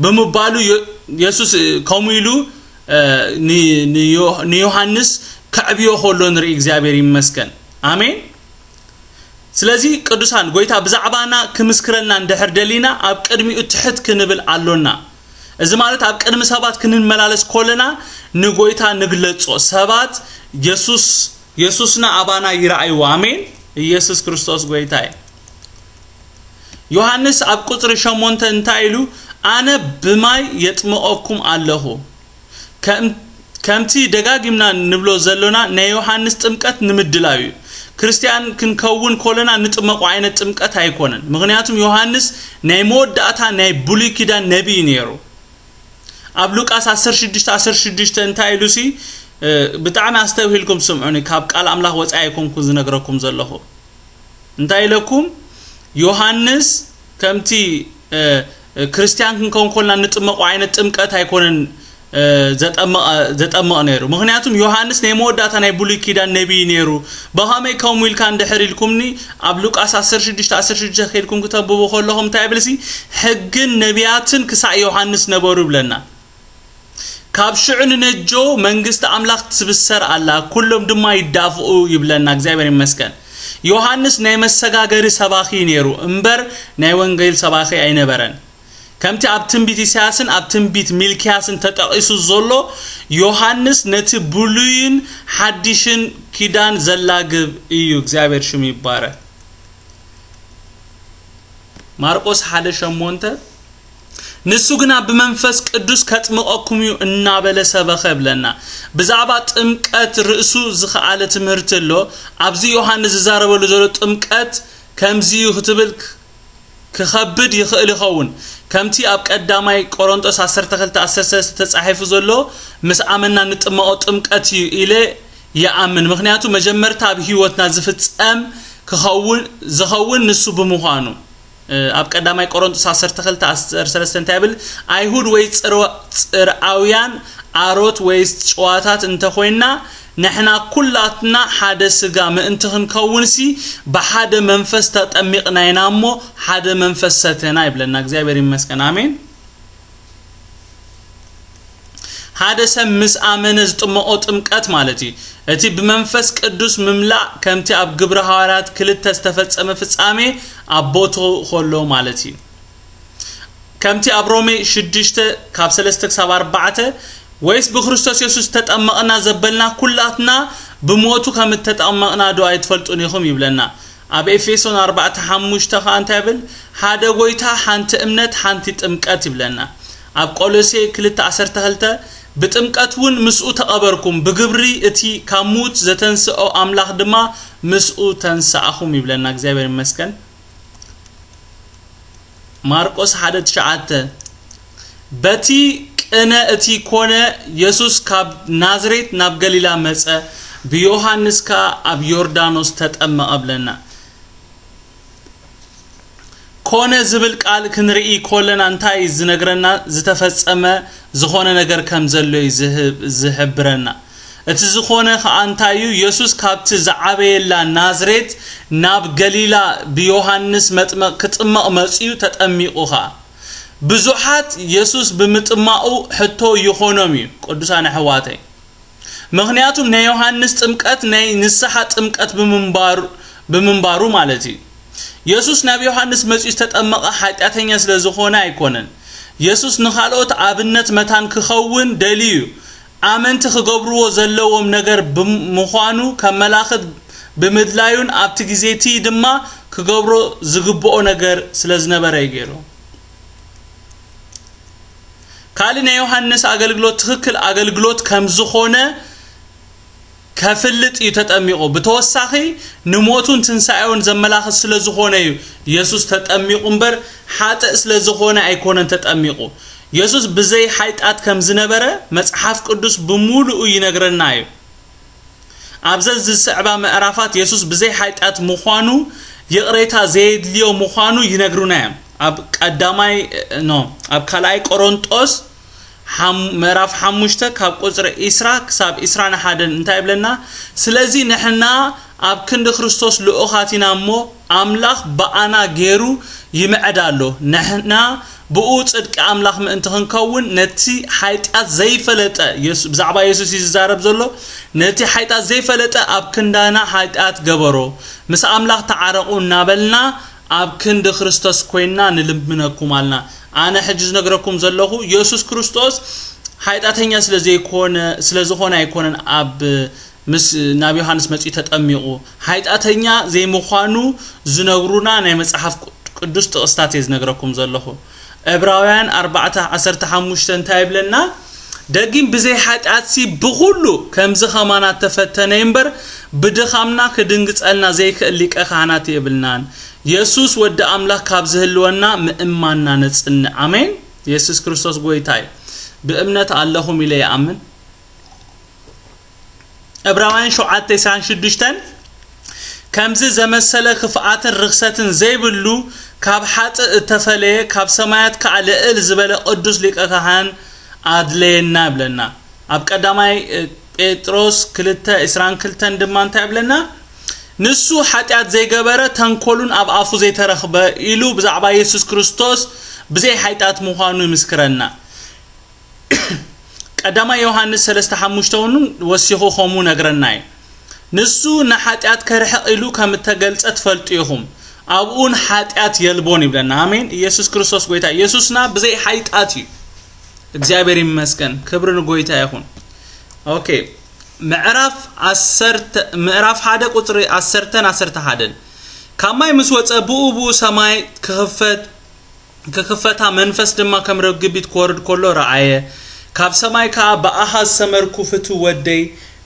ብምባሉ ዮ-፣ የሱስ ከምኡ ኢሉ፣ እ፣ ን-፣ ንዮ-፣ ንዮሃንስ ከዕብዮ ከሎ ንርኢ። እግዚኣብሔር ይመስገን። ኣሜን። ስለዚ ቅዱሳን፣ ጎይታ ብዛዕባና ክምስክረልና እንድሕር ደሊና ኣብ ቅድሚኡ ትሕት ክንብል ኣሎና። እዚ ማለት ኣብ ቅድሚ ሰባት ክንመላለስ ከለና ንጎይታ ንግለጾ። ሰባት የሱስ፣ የሱስና ኣባና ይረኣይዎ። ኣሜን። ኢየሱስ ክርስቶስ ጎይታ እዩ። ዮሃንስ ኣብ ቁጽሪ ሸሞንተ እንታይ ኢሉ? "ኣነ ብማይ የጥምቐኩም ኣለኹ።" ከም-፣ ከምቲ ደጋጊምና ንብሎ ዘሎና ናይ ዮሃንስ ጥምቀት ንምድላው እዩ። ክርስትያን ክንከውን ከለና ንጥመቆ ዓይነት ጥምቀት ኣይኮነን። ምኽንያቱም ዮሃንስ ናይ መወዳእታ ናይ ብሉይ ኪዳን ነቢይ ነይሩ። ኣብ ሉቃስ ዓሰርተ ሽዱሽተ ዓሰርተ ሽዱሽተ እንታይ ኢሉ ሲ፣ እ፣ ብጣዕሚ ኣስተውሂልኩም ስምዑኒ፣ ካብ ቃል ኣምላኽ ወጻኢ ኣይኮንኩን ዝነግረኩም ዘለኹ። እንታይ ኢለኩም? ዮሃንስ ከምቲ፣ እ፣ እ፣ ክርስትያን ክንከውን ከለና ንጥመቆ ዓይነት ጥምቀት ኣይኮነን፣ እ፣ ዘጠመቐ-፣ ዘጠምቕ ነይሩ። ምኽንያቱም ዮሃንስ ናይ መወዳእታ ናይ ብሉይ ኪዳን ነቢይ ነይሩ። ብኸመይ ከምኡ ኢልካ እንድሕር ኢልኩምኒ፣ ኣብ ሉቃስ ዓሰርተ ሽዱሽተ ዓሰርተ ሽዱሽተ ከይድኩም ክተንብቡ ከለኹም እንታይ ይብል ሲ? "ሕግን ነቢያትን ክሳዕ ዮሃንስ ነበሩ" ይብለና። "ካብ ሽዑ ንነጆ መንግስቲ ኣምላኽ ትብሰር ኣላ፣ ኩሎም ድማ ይዳፍኡ" ይብለና። እግዚኣብሔር ይመስገን። ዮሃንስ ናይ መሰጋገሪ ሰባኺ ነይሩ እምበር ናይ ወንጌል ሰባኺ ኣይነበረን። ከምቲ ኣብ ትንቢት ኢሳያስን ኣብ ትንቢት ሚልክያስን ተጠቒሱ ዘሎ፣ ዮሃንስ ነቲ ብሉይን ሓዲሽን ኪዳን ዘላግብ እዩ። እግዚኣብሔር ሽሙ ይባረክ። ማርቆስ ሓደ ሸሞንተ፣ "ንሱ ግና ብመንፈስ ቅዱስ ከጥምቐኩም እዩ" እናበለ ሰበኸ ይብለና። ብዛዕባ ጥምቀት ርእሱ ዝኸኣለ ትምህርቲ ኣሎ። ኣብዚ ዮሃንስ ዝዛረበሉ ዘሎ ጥምቀት ከምዚ እዩ ክትብል ክ-፣ ክኸብድ ይኽእል ይኸውን። ከምቲ ኣብ ቀዳማይ ቆሮንጦስ ዓሰርተ ክልተ ዓሰርተ ሰለስተ ተጻሒፉ ዘሎ፣ "ምስ ኣመና ንጥመቖ ጥምቀት እዩ" ኢለ ይኣምን። ምኽንያቱ መጀመርታ ኣብ ህይወትና ዝፍጸም ክኸውን፣ ዝኸውን ንሱ ብምዃኑ። እ፣ ኣብ ቀዳማይ ቆሮንጦስ ዓሰርተ ክልተ ዓሰርተ ሰለስተ እንታይ ይብል? "ኣይሁድ ወይ ጽርዋ-፣ ጽርኣውያን፣ ኣሮት ወይስ ጨዋታት እንተኾይንና፣ ንሕና ኩላትና ሓደ ስጋ ምእንቲ ክንከውንሲ ብሓደ መንፈስ ተጠሚቕና ኢና እሞ ሓደ መንፈስ ሰተና ይብለና። እግዚኣብሔር ይመስገን። ኣሜን። ሓደ ሰብ ምስ ኣመነ ዝጥመቖ ጥምቀት ማለት እዩ። እቲ ብመንፈስ ቅዱስ ምምላእ ከምቲ ኣብ ግብረ ሃዋርያት ክልተ ዝተፈጸመ ፍጻሜ ኣብ ቦትኡ ከሎ ማለት እዩ። ከምቲ ኣብ ሮሜ ሽዱሽተ ካብ ሰለስተ ክሳብ ኣርባዕተ፣ ወይስ ብክርስቶስ የሱስ ተጠመቕና ዘበልና ኩላትና ብሞቱ ከም እተጠመቕና ዶ ኣይትፈልጡን ኢኹም ይብለና። ኣብ ኤፌሶን ኣርባዕተ ሓሙሽተ ከኣ እንታይ ይብል? ሓደ ጎይታ፣ ሓንቲ እምነት፣ ሓንቲ ጥምቀት ይብለና። ኣብ ቆሎሴ ክልተ ዓሰርተ ክልተ፣ ብጥምቀት እውን ምስኡ ተቐበርኩም፣ ብግብሪ እቲ ካብ ሙት ዘተንስኦ ኣምላኽ ድማ ምስኡ ተንስኣኹም ይብለና። እግዚኣብሔር ይመስገን። ማርቆስ ሓደ ትሽዓተ፣ በቲ ቅነ እቲ ኮነ የሱስ ካብ ናዝሬት ናብ ገሊላ መጸ፣ ብዮሃንስ ከኣ ኣብ ዮርዳኖስ ተጠመቐ ብለና። ኮነ ዝብል ቃል ክንርኢ ኮለና እንታይ ዝነግረና? ዝተፈጸመ ዝኾነ ነገር ከም ዘሎ እዩ ዝህብ-፣ ዝሕብረና። እቲ ዝኾነ ከኣ እንታይ እዩ? የሱስ ካብቲ ዝዓበየላ ናዝሬት ናብ ገሊላ ብዮሃንስ መጥመቕ ክጥመቕ መጺኡ ተጠሚቑ ኸኣ። ብዙሓት የሱስ ብምጥማቑ ሕቶ ይኾኖም እዩ፣ ቅዱሳን ኣሕዋተይ። ምኽንያቱም ናይ ዮሃንስ ጥምቀት ናይ ንስሓ ጥምቀት ብምንባሩ፣ ብምንባሩ ማለት እዩ። የሱስ ናብ ዮሃንስ መጺኡ ዝተጠመቐ ሓጢኣተኛ ስለ ዝኾነ ኣይኮነን። የሱስ ንኻልኦት ኣብነት መታን ክኸውን ደልዩ እዩ። ኣመንቲ ክገብርዎ ዘለዎም ነገር ብምዃኑ ከመላኽት ብምድላዩን ኣብቲ ግዜ እቲ ድማ ክገብሮ ዝግብኦ ነገር ስለ ዝነበረ እዩ ገይሩ። ካልእ ናይ ዮሃንስ ኣገልግሎት ትኽክል ኣገልግሎት ከም ዝኾነ ከፍልጥ እዩ ተጠሚቑ። ብተወሳኺ ንሞቱን ትንሳኤውን ዘመላኽት ስለ ዝኾነ እዩ የሱስ ተጠሚቑ እምበር ሓጥእ ስለ ዝኾነ ኣይኮነን ተጠሚቑ። የሱስ ብዘይ ሓጢኣት ከም ዝነበረ መጽሓፍ ቅዱስ ብምሉኡ ይነግረና እዩ። ኣብዘን ዝስዕባ ምዕራፋት የሱስ ብዘይ ሓጢኣት ምዃኑ ይቕሬታ ዘየድልዮ ምዃኑ ይነግሩና እዮም። ኣብ ቀዳማይ፣ ኖ፣ ኣብ ካልኣይ ቆሮንጦስ ሓም-፣ ምዕራፍ ሓሙሽተ ካብ ቁጽሪ ዒስራ ክሳብ ዒስራን ሓደን እንታይ ይብለና? ስለዚ ንሕና ኣብ ክንዲ ክርስቶስ ልኡኻት ኢና እሞ፣ ኣምላኽ ብኣና ገይሩ ይምዕድ ኣሎ። ንሕና ብኡ ጽድቂ ኣምላኽ ምእንቲ ክንከውን፣ ነቲ ሓጢኣት ዘይፈለጠ፣ የሱ-፣ ብዛዕባ የሱስ እዩ ዝዛረብ ዘሎ፣ ነቲ ሓጢኣት ዘይፈለጠ ኣብ ክንዳና ሓጢኣት ገበሮ። ምስ ኣምላኽ ተዓረቑ እናበልና ኣብ ክንዲ ክርስቶስ ኮይንና ንልምነኩም ኣልና። ኣነ ሕጂ ዝነግረኩም ዘለኹ፣ የሱስ ክርስቶስ ሓጢኣተኛ ስለ ዘይኮነ፣ ስለ ዝኾነ ኣይኮነን ኣብ ምስ ናብ ዮሃንስ መጺኡ ተጠሚቑ። ሓጢኣተኛ ዘይምዃኑ ዝነግሩና ናይ መጽሓፍ ቅዱስ ጥቕስታት እየ ዝነግረኩም ዘለኹ። ዕብራውያን ኣርባዕተ ዓሰርተ ሓሙሽተ እንታይ ይብለና? ደጊም ብዘይ ሓጢኣትሲ ብኹሉ ከምዚ ኸማና ተፈተነ እምበር፣ ብድኻምና ክድንግጸልና ዘይክእል ሊቀ ካህናት የብልናን። የሱስ ወዲ ኣምላኽ ካብ ዝህልወና ምእማንና ነጽንዕ። ኣሜን። የሱስ ክርስቶስ ጐይታ እዩ። ብእምነት ኣለኹም ኢለ ይኣምን። ዕብራውያን ሸውዓተ ዕስራን ሽዱሽተን፣ ከምዚ ዘመሰለ ክፍኣትን ርኽሰትን ዘይብሉ፣ ካብ ሓጥእ እተፈለየ፣ ካብ ሰማያት ከኣ ልዕል ዝበለ ቅዱስ ሊቀ ካህን ኣድለየና ይብለና። ኣብ ቀዳማይ ጴጥሮስ ክልተ ዕስራን ክልተን ድማ እንታይ ይብለና? ንሱ ሓጢኣት ዘይገበረ ተንኮሉን ኣብ ኣፉ ዘይተረኽበ ኢሉ ብዛዕባ የሱስ ክርስቶስ ብዘይ ሓጢኣት ምዃኑ ይምስክረና። ቀዳማይ ዮሃንስ ሰለስተ ሓሙሽተ እውን ወሲኹ ከምኡ ነግረና እዩ። ንሱ ንሓጢኣት ከርሕቕ ኢሉ ከም እተገልጸ ትፈልጡ ኢኹም። ኣብኡን ሓጢኣት የልቦን ይብለና። ኣሜን። ኢየሱስ ክርስቶስ ጐይታ። ኢየሱስና ብዘይ ሓጢኣት እዩ። እግዚኣብሔር ይመስገን። ክብሪ ንጐይታ ይኹን። ኦኬ። ምዕራፍ ዓሰርተ፣ ምዕራፍ ሓደ ቁጽሪ ዓሰርተን ዓሰርተ ሓደን። ካብ ማይ ምስ ወጸ ብኡ ብኡ ሰማይ ክኽፈት፣ ክኽፈታ መንፈስ ድማ ከም ርግቢት ክወርድ ከሎ ረኣየ። ካብ ሰማይ ከኣ ብኣኻ ዝሰመርኩ ፍትው ወደይ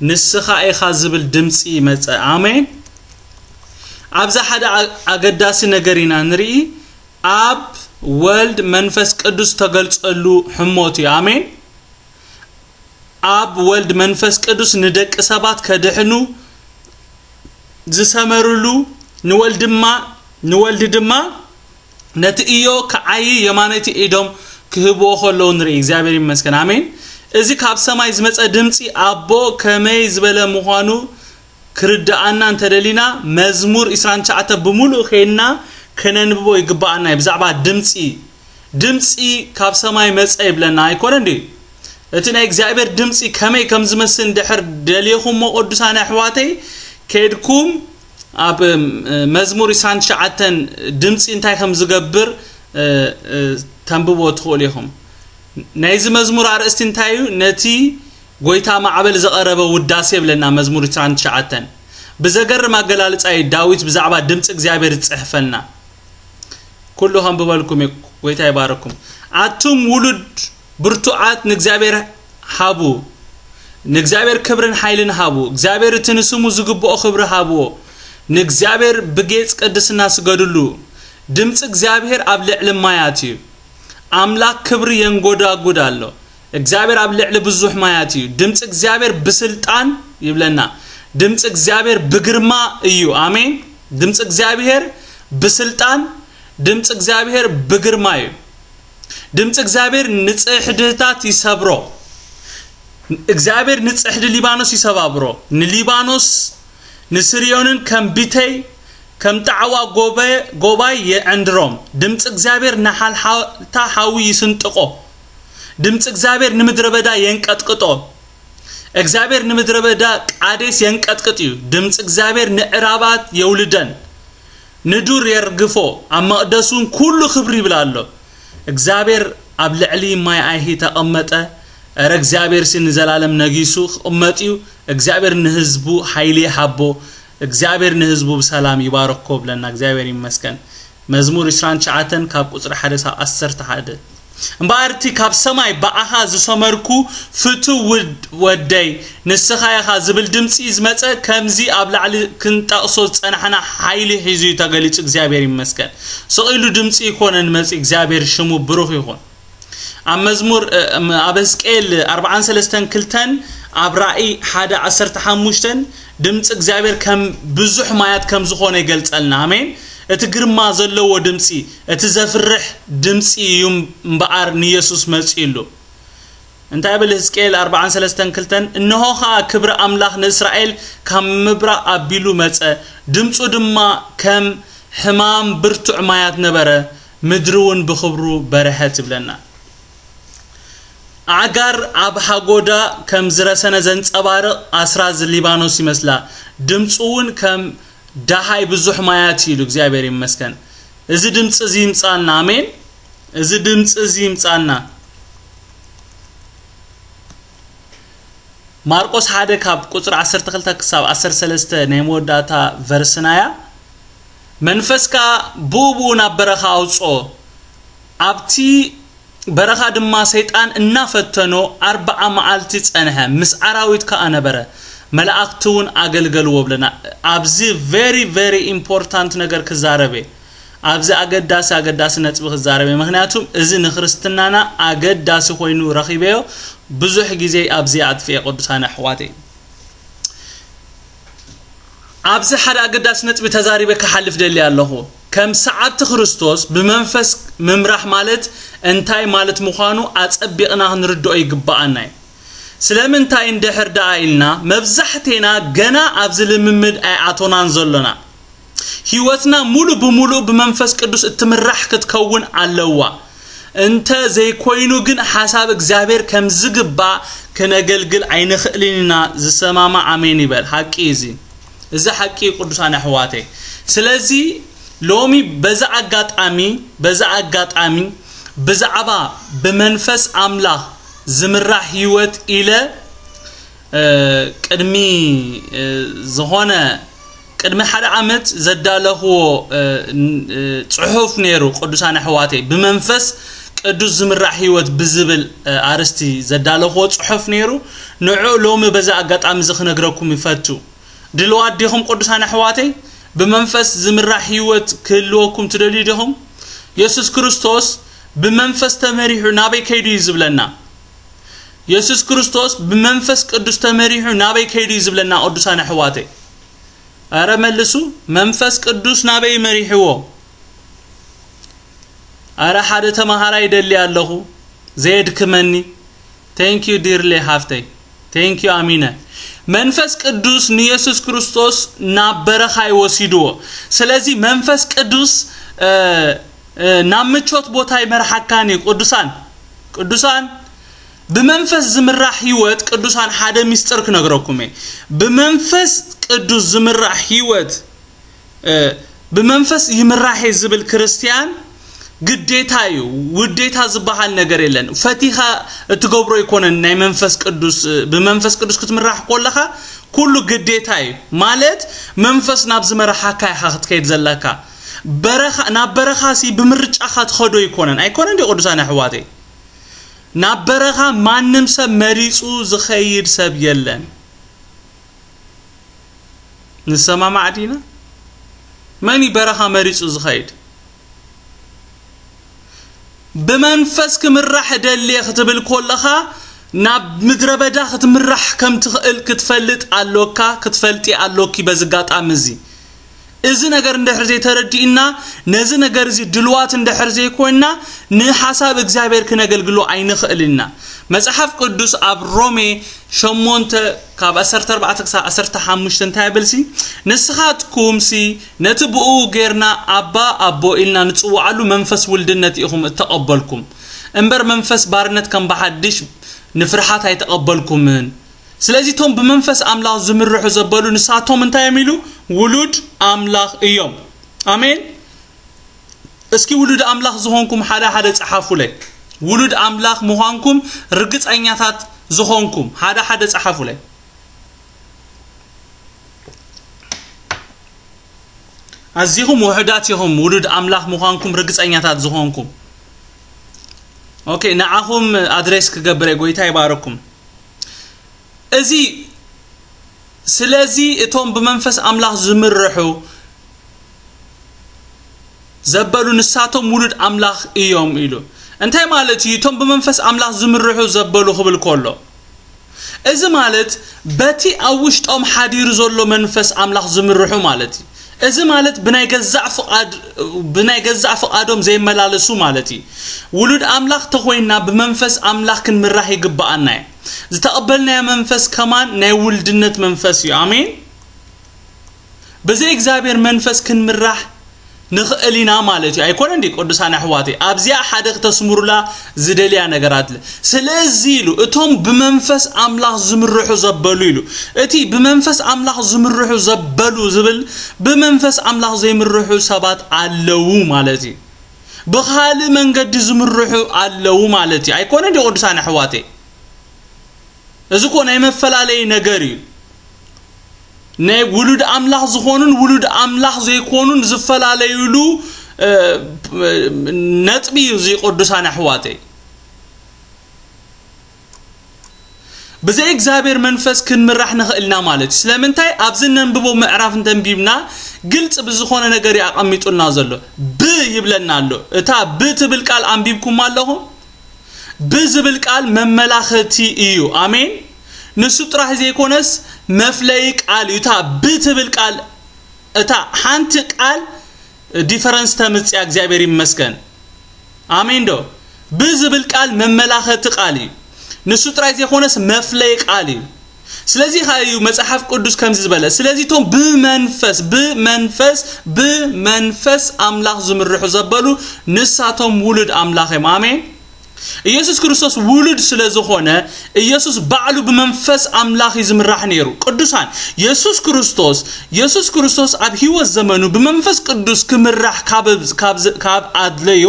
ንስኻ ኢኻ ዝብል ድምጺ መጸ። ኣሜን። ኣብዚ ሓደ ኣ-፣ ኣገዳሲ ነገር ኢና ንርኢ። ኣብ ወልድ መንፈስ ቅዱስ ተገልጸሉ ሕሞት እዩ። ኣሜን። ኣብ ወልድ መንፈስ ቅዱስ ንደቂ ሰባት ከድሕኑ ዝሰመርሉ፣ ንወልድ ድማ፣ ንወልድ ድማ ነቲ እዮ ክዓዪ የማነይቲ ኢዶም ክህብዎ ከለዉ ንርኢ። እግዚኣብሔር ይመስገን። ኣሜን። እዚ ካብ ሰማይ ዝመጸ ድምጺ ኣቦ ከመይ ዝበለ ምዃኑ ክርድኣና እንተደሊና፣ መዝሙር ዕስራን ትሽዓተን ብምሉእ ኸይድና ከነንብቦ ይግብኣና እዩ። ብዛዕባ ድምጺ፣ ድምጺ ካብ ሰማይ መጸ ይብለና ኣይኮነን ድዩ? እቲ ናይ እግዚኣብሔር ድምጺ ከመይ ከም ዝመስል እንድሕር ደሊኹሞ፣ ቅዱሳን ኣሕዋተይ፣ ከይድኩም ኣብ፣ እም፣ መዝሙር ዕስራን ትሽዓተን ድምጺ እንታይ ከም ዝገብር፣ እ፣ እ፣ ተንብቦ ትኽእሉ ኢኹም። ናይዚ መዝሙር ኣርእስቲ እንታይ እዩ? ነቲ ጎይታ ማዕበል ዘቐረበ ውዳሴ ይብለና መዝሙር ዕስራን ትሽዓተን። ብዘገርም ኣገላልጻ እዩ ዳዊት ብዛዕባ ድምጺ እግዚኣብሔር ዝጽሕፈልና። ኩሉ ከንብበልኩም እዩ። ጎይታ ይባረኩም። ኣቱም ውሉድ ብርቱዓት ንእግዚኣብሔር ሃቡ። ንእግዚኣብሔር ክብርን ሓይልን ሃቡ። እግዚኣብሔር እቲ ንስሙ ዝግብኦ ክብሪ ሃብዎ። ንእግዚኣብሔር ብጌጽ ቅድስና ስገድሉ። ድምጺ እግዚኣብሔር ኣብ ልዕሊ ማያት እዩ። ኣምላኽ ክብሪ የንጎዳጉድ ኣሎ። እግዚኣብሔር ኣብ ልዕሊ ብዙሕ ማያት እዩ። ድምጺ እግዚኣብሔር ብስልጣን ይብለና። ድምጺ እግዚኣብሔር ብግርማ እዩ። ኣሜን። ድምጺ እግዚኣብሔር ብስልጣን፣ ድምጺ እግዚኣብሔር ብግርማ እዩ። ድምጺ እግዚኣብሔር ንጽሕድታት ይሰብሮ። እግዚኣብሔር ንጽሕዲ ሊባኖስ ይሰባብሮ። ንሊባኖስ፣ ንስርዮንን ከም ቢተይ፣ ከም ጣዕዋ ጎበ-፣ ጎባይ የዕንድሮም። ድምጺ እግዚኣብሔር ንሓልሓልታ ሓዊ ይስንጥቆ። ድምጺ እግዚኣብሔር ንምድረ በዳ የንቀጥቅጦ። እግዚኣብሔር ንምድረ በዳ ቃዴስ የንቀጥቅጥ እዩ። ድምጺ እግዚኣብሔር ንዕራባት የውልደን፣ ንዱር የርግፎ። ኣብ መቕደስ እውን ኩሉ ክብሪ ይብል ኣሎ። እግዚኣብሔር ኣብ ልዕሊ ማይ ኣይሂ ተቐመጠ። እረ እግዚኣብሔርሲ ንዘላለም ነጊሱ ክቕመጥ እዩ። እግዚኣብሔር ንህዝቡ ሓይሊ ይሃቦ። እግዚኣብሔር ንህዝቡ ብሰላም ይባርኮ ብለና። እግዚኣብሔር ይመስገን። መዝሙር ዕስራን ትሽዓተን ካብ ቁጽሪ ሓደ ሳብ ዓሰርተ ሓደ። እምበኣር እቲ ካብ ሰማይ ብኣኻ ዝሰመርኩ ፍቱው ውድ-፣ ወደይ ንስኻ ኢኻ ዝብል ድምጺ ዝመጸ፣ ከምዚ ኣብ ላዕሊ ክንጠቕሶ ዝጸናሕና ሓይሊ ሒዙ እዩ ተገሊጹ። እግዚኣብሔር ይመስገን። ስቕ ኢሉ ድምጺ ይኮነን መጺ። እግዚኣብሔር ሽሙ ብሩኽ ይኹን። ኣብ መዝሙር፣ እ፣ ም-፣ ኣብ ሕዝቅኤል ኣርብዓን ሰለስተን ክልተን፣ ኣብ ራእይ ሓደ ዓሰርተ ሓሙሽተን ድምጺ እግዚኣብሔር ከም ብዙሕ ማያት ከም ዝኾነ ይገልጸልና። ኣሜን። እቲ ግርማ ዘለዎ ድምጺ፣ እቲ ዘፍርሕ ድምጺ እዩ እምበኣር ንየሱስ መጺኡሉ። እንታይ ይብል ሕዝቅኤል ኣርብዓን ሰለስተን ክልተን? እንሆ ኸኣ ክብሪ ኣምላኽ ንእስራኤል ካብ ምብራቕ ኣቢሉ መጸ፣ ድምጹ ድማ ከም ሕማም ብርቱዕ ማያት ነበረ፣ ምድሪ እውን ብኽብሩ በርሀት ይብለና። ኣዕጋር ኣብ ሃጎዳ ከም ዝረሰነ ዘንጸባርቕ ኣስራዝ ሊባኖስ ይመስላ፣ ድምጹ እውን ከም ደሃይ ብዙሕ ማያት እዩ ኢሉ። እግዚኣብሔር ይመስገን። እዚ ድምጺ እዚ ይምጻልና። ኣሜን። እዚ ድምጺ እዚ ይምጻልና። ማርቆስ ሓደ ካብ ቁጽሪ ዓሰርተ ክልተ ክሳብ ዓሰርተ ሰለስተ ናይ መወዳእታ ቨርስና እያ። መንፈስ ከኣ ብኡ ብኡ ናብ በረኻ ኣውጽኦ። ኣብቲ በረኻ ድማ ሰይጣን እናፈተኖ ኣርብዓ መዓልቲ ጸንሐ፣ ምስ ኣራዊት ከኣ ነበረ። መላእኽቲ እውን ኣገልገልዎ ብለና። ኣብዚ very very important ነገር ክዛረብ እየ። ኣብዚ ኣገዳሲ ኣገዳሲ ነጥቢ ክዛረብ እየ። ምኽንያቱም እዚ ንክርስትናና ኣገዳሲ ኮይኑ ረኺበዮ። ብዙሕ ግዜ ኣብዚ ኣጥፍኤ ቅዱሳን ኣሕዋተይ። ኣብዚ ሓደ ኣገዳሲ ነጥቢ ተዛሪበ ክሓልፍ ደሊ ኣለኹ። ከም ሰዓብቲ ክርስቶስ ብመንፈስ ምምራሕ ማለት እንታይ ማለት ምዃኑ ኣጸቢቕና ክንርድኦ ይግብኣና እዩ። ስለምንታይ እንድሕር ደኣ ኢልና፣ መብዛሕቴና ገና ኣብዚ ልምምድ ኣይኣቶናን ዘሎና። ህይወትና ሙሉ ብሙሉ ብመንፈስ ቅዱስ እትምራሕ ክትከውን ኣለዋ። እንተ ዘይኮይኑ ግን ሓሳብ እግዚኣብሔር ከም ዝግባእ ክነገልግል ኣይንኽእልን ኢና። ዝሰማማዕ ኣሜን ይበል። ሓቂ እዚ፣ እዚ ሓቂ እዩ ቅዱሳን ኣሕዋተይ። ስለዚ ሎሚ በዛ ኣጋጣሚ፣ በዛ ኣጋጣሚ ብዛዕባ ብመንፈስ ኣምላኽ ዝምራሕ ህይወት ኢለ፣ እ፣ ቅድሚ፣ እ፣ ዝኾነ፣ ቅድሚ ሓደ ዓመት ዘዳለኽዎ፣ እ፣ ን-፣ እ፣ ጽሑፍ ነይሩ። ቅዱሳን ኣሕዋተይ፣ ብመንፈስ ቅዱስ ዝምራሕ ህይወት ብዝብል፣ እ፣ ኣርእስቲ ዘዳለኽዎ ጽሑፍ ነይሩ። ንዑ ሎሚ በዛ ኣጋጣሚ እዚ ክነግረኩም ይፈቱ። ድልዋት ዲኹም ቅዱሳን ኣሕዋተይ? ብመንፈስ ዝምራሕ ህይወት ክህልወኩም ትደልዩ ዲኹም? የሱስ ክርስቶስ ብመንፈስ ተመሪሑ ናበይ ከይዱ እዩ ዝብለና? የሱስ ክርስቶስ ብመንፈስ ቅዱስ ተመሪሑ ናበይ ከይዱ እዩ ዝብለና? ቅዱሳን ኣሕዋተይ፣ ኣረ መልሱ። መንፈስ ቅዱስ ናበይ መሪሕዎ? ኣረ ሓደ ተማሃራይ ደሊ ኣለኹ፣ ዘየድክመኒ። Thank you dearly ሃፍተይ። Thank you ኣሚነ። መንፈስ ቅዱስ ንየሱስ ክርስቶስ ናብ በረኻ ይወሲድዎ። ስለዚ መንፈስ ቅዱስ ናብ ምቾት ቦታ ይመርሓካን እዩ። ቅዱሳን ቅዱሳን ብመንፈስ ዝምራሕ ህይወት ቅዱሳን ሓደ ሚስጥር ክነግረኩም እየ። ብመንፈስ ቅዱስ ዝምራሕ ህይወት ብመንፈስ ይምራሕ ዝብል ክርስቲያን ግዴታ እዩ። ውዴታ ዝበሃል ነገር የለን። ፈቲኻ እትገብሮ ኣይኮነን። ናይ መንፈስ ቅዱስ ብመንፈስ ቅዱስ ክትምራሕ ከለኻ ኩሉ ግዴታ እዩ። ማለት መንፈስ ናብ ዝመርሓካ ኢኻ ክትከይድ ዘለካ። በረኻ ናብ በረኻሲ ብምርጫኻ ትኸዶ ኣይኮነን። ኣይኮነን ድዩ ቅዱሳን ኣሕዋተይ? ናብ በረኻ ማንም ሰብ መሪጹ ዝኸይድ ሰብ የለን። ንሰማማዕ ዲና? መን እዩ በረኻ መሪጹ ዝኸይድ? ብመንፈስ ክምራሕ እደሊ እየ ክትብል ከለኻ ናብ ምድረ በዳ ክትምራሕ ከም ትኽእል ክትፈልጥ ኣሎካ፣ ክትፈልጢ ኣሎኪ። በዚ ኣጋጣሚ እዚ እዚ ነገር እንድሕር ዘይተረዲእና፣ ነዚ ነገር እዚ ድልዋት እንድሕር ዘይኮንና፣ ንሓሳብ እግዚኣብሔር ክነገልግሎ ኣይንኽእልና። መጽሓፍ ቅዱስ ኣብ ሮሜ ሸሞንተ ካብ ዓሰርተ ኣርባዕተ ክሳብ ዓሰርተ ሓሙሽተ እንታይ ይብል ሲ? ንስኻትኩም ሲ ነቲ ብኡ ጌርና ኣባ ኣቦ ኢልና ንጽውዓሉ መንፈስ ውልድነት ኢኹም እተቐበልኩም እምበር መንፈስ ባርነት ከም ብሓድሽ ንፍርሓት ኣይተቐበልኩምን። ስለዚ እቶም ብመንፈስ ኣምላኽ ዝምርሑ ዘበሉ ንሳቶም እንታይ እዮም ኢሉ? ውሉድ ኣምላኽ እዮም። ኣሜን። እስኪ ውሉድ ኣምላኽ ዝኾንኩም ሓደ ሓደ ጸሓፉለይ። ውሉድ ኣምላኽ ምዃንኩም ርግጸኛታት ዝኾንኩም ሓደ ሓደ ጸሓፉለይ። ኣዚኹም ውሑዳት ኢኹም ውሉድ ኣምላኽ ምዃንኩም ርግጸኛታት ዝኾንኩም። ኦኬ፣ ንዓኹም ኣድሬስ ክገብር እየ። ጎይታ ይባረኩም። እዚ ስለዚ እቶም ብመንፈስ ኣምላኽ ዝምርሑ ዘበሉ ንሳቶም ውሉድ ኣምላኽ እዮም ኢሉ። እንታይ ማለት እዩ? እቶም ብመንፈስ ኣምላኽ ዝምርሑ ዘበሉ ክብል ከሎ፣ እዚ ማለት በቲ ኣብ ውሽጦም ሓዲሩ ዘሎ መንፈስ ኣምላኽ ዝምርሑ ማለት እዩ። እዚ ማለት ብናይ ገዛእ ፍቓድ ብናይ ገዛእ ፍቓዶም ዘይመላለሱ ማለት እዩ። ውሉድ ኣምላኽ ተኾይንና ብመንፈስ ኣምላኽ ክንምራሕ ይግብኣና እዩ። ዝተቐበልናዮ መንፈስ ከማን ናይ ውልድነት መንፈስ እዩ። ኣሜን። ብዘይ እግዚኣብሔር መንፈስ ክንምራሕ ንኽእል ኢና ማለት እዩ። ኣይኮነን ድዩ ቅዱሳን ኣሕዋተይ? ኣብዚኣ ሓደ ክተስምሩላ ዝደልያ ነገር ኣለ። ስለዚ ኢሉ እቶም ብመንፈስ ኣምላኽ ዝምርሑ ዘበሉ ኢሉ። እቲ ብመንፈስ ኣምላኽ ዝምርሑ ዘበሉ ዝብል ብመንፈስ ኣምላኽ ዘይምርሑ ሰባት ኣለዉ ማለት እዩ። ብኻልእ መንገዲ ዝምርሑ ኣለዉ ማለት እዩ። ኣይኮነን ድዩ ቅዱሳን ኣሕዋተይ? እዚ እኮ ናይ መፈላለዪ ነገር እዩ። ናይ ውሉድ ኣምላኽ ዝኾኑን ውሉድ ኣምላኽ ዘይኮኑን ዝፈላለዩሉ እ፣ ነጥቢ እዩ እዚ ቅዱሳን ኣሕዋተይ። ብዘይ እግዚኣብሔር መንፈስ ክንምራሕ ንኽእልና ማለት እዩ። ስለምንታይ? ኣብዚ ነንብቦ ምዕራፍ እንተንቢብና ግልጽ ብዝኾነ ነገር እዩ ኣቐሚጡልና ዘሎ። ብ ይብለና ኣሎ። እታ ብ ትብል ቃል ኣንቢብኩም ኣለኹም? ብ ዝብል ቃል መመላኸቲ እዩ። ኣሜን። ንሱ ጥራሕ ዘይኮነስ መፍለዪ ቃል እዩ። እታ ብ ትብል ቃል፣ እታ ሓንቲ ቃል ዲፈረንስ ተምጽያ። እግዚኣብሔር ይመስገን። ኣሜን ዶ? ብ ዝብል ቃል መመላኸቲ ቃል እዩ። ንሱ ጥራይ ዘይኮነስ መፍለዪ ቃል እዩ። ስለዚ ኸኣ እዩ መጽሓፍ ቅዱስ ከምዚ ዝበለ፣ ስለዚ እቶም ብመንፈስ፣ ብመንፈስ፣ ብመንፈስ ኣምላኽ ዝምርሑ ዘበሉ ንሳቶም ውሉድ ኣምላኽ እዮም። ኣሜን። ኢየሱስ ክርስቶስ ውሉድ ስለ ዝኾነ፣ ኢየሱስ ባዕሉ ብመንፈስ ኣምላኽ እዩ ዝምራሕ ነይሩ። ቅዱሳን፣ ኢየሱስ ክርስቶስ፣ ኢየሱስ ክርስቶስ ኣብ ህይወት ዘመኑ ብመንፈስ ቅዱስ ክምራሕ ካብ፣ ካብ፣ ካብ ኣድለዮ፣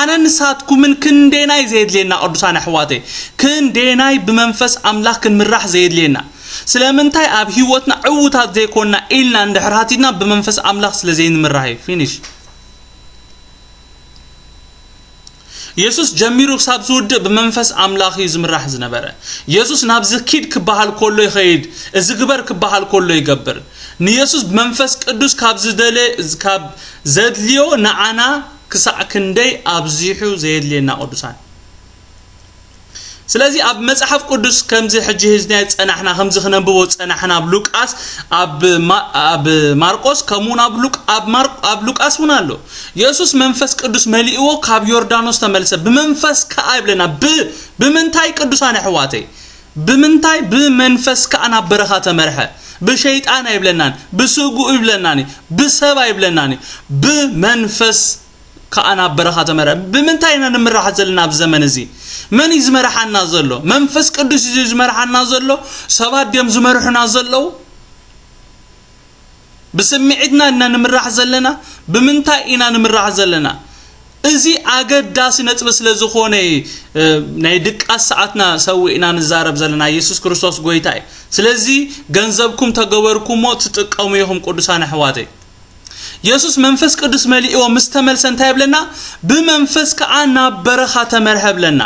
ኣነ ንሳትኩምን ክንደናይ ዘየድልየና ቅዱሳን ኣሕዋተይ፣ ክንደናይ ብመንፈስ ኣምላኽ ክንምራሕ ዘየድልየና። ስለምንታይ ኣብ ህይወትና ዕዉታት ዘይኮንና ኢልና እንድሕር ሃቲትና ብመንፈስ ኣምላኽ ስለ ዘይንምራሕ እዩ። ፊኒሽ። ኢየሱስ ጀሚሩ ክሳብ ዝውድእ ብመንፈስ ኣምላኽ እዩ ዝምራሕ ዝነበረ። ኢየሱስ ናብዚ ኪድ ክበሃል ከሎ ይኸይድ፣ እዚ ግበር ክበሃል ከሎ ይገብር። ንኢየሱስ ብመንፈስ ቅዱስ ካብ ዝደለ፣ ካብ ዘድልዮ ንዓና ክሳዕ ክንደይ ኣብዚሑ ዘየድልየና ቅዱሳን። ስለዚ ኣብ መጽሓፍ ቅዱስ ከምዚ ሕጂ ሒዝናዮ ዝጸናሕና፣ ከምዚ ክነንብቦ ዝጸናሕና፣ ኣብ ሉቃስ፣ ኣብ ማ-፣ ኣብ ማርቆስ፣ ከምኡውን ኣብ ሉቅ-፣ ኣብ ማር-፣ ኣብ ሉቃስ እውን ኣሎ። የሱስ መንፈስ ቅዱስ መሊእዎ ካብ ዮርዳኖስ ተመልሰ። ብመንፈስ ከኣ ይብለና። ብ-፣ ብምንታይ ቅዱሳን ኣሕዋተይ? ብምንታይ? ብመንፈስ ከኣ ናብ በረኻ ተመርሐ። ብሸይጣን ኣይብለናን፣ ብስግኡ ይብለናን፣ ብሰብ ኣይብለናን፣ ብመንፈስ ከኣ ናብ በረኻ ተመርሐ። ብምንታይ ኢና ንምራሕ ዘለና ኣብዚ ዘመን እዚ? መን እዩ ዝመርሓና ዘሎ? መንፈስ ቅዱስ እዩ ዝመርሓና ዘሎ? ሰባት ድዮም ዝመርሑና ዘለዉ? ብስምዒትና ኢና ንምራሕ ዘለና? ብምንታይ ኢና ንምራሕ ዘለና? እዚ ኣገዳሲ ነጥቢ ስለ ዝኾነ እዩ፣ እ፣ ናይ ድቃስ ሰዓትና ሰዊእና ንዛረብ ዘለና። የሱስ ክርስቶስ ጎይታ እዩ። ስለዚ ገንዘብኩም ተገበርኩሞ ትጥቀሙ ኢኹም ቅዱሳን ኣሕዋተይ። የሱስ መንፈስ ቅዱስ መሊእዎ ምስ ተመልሰ እንታይ ይብለና? ብመንፈስ ከኣ ናብ በረኻ ተመርሐ ብለና።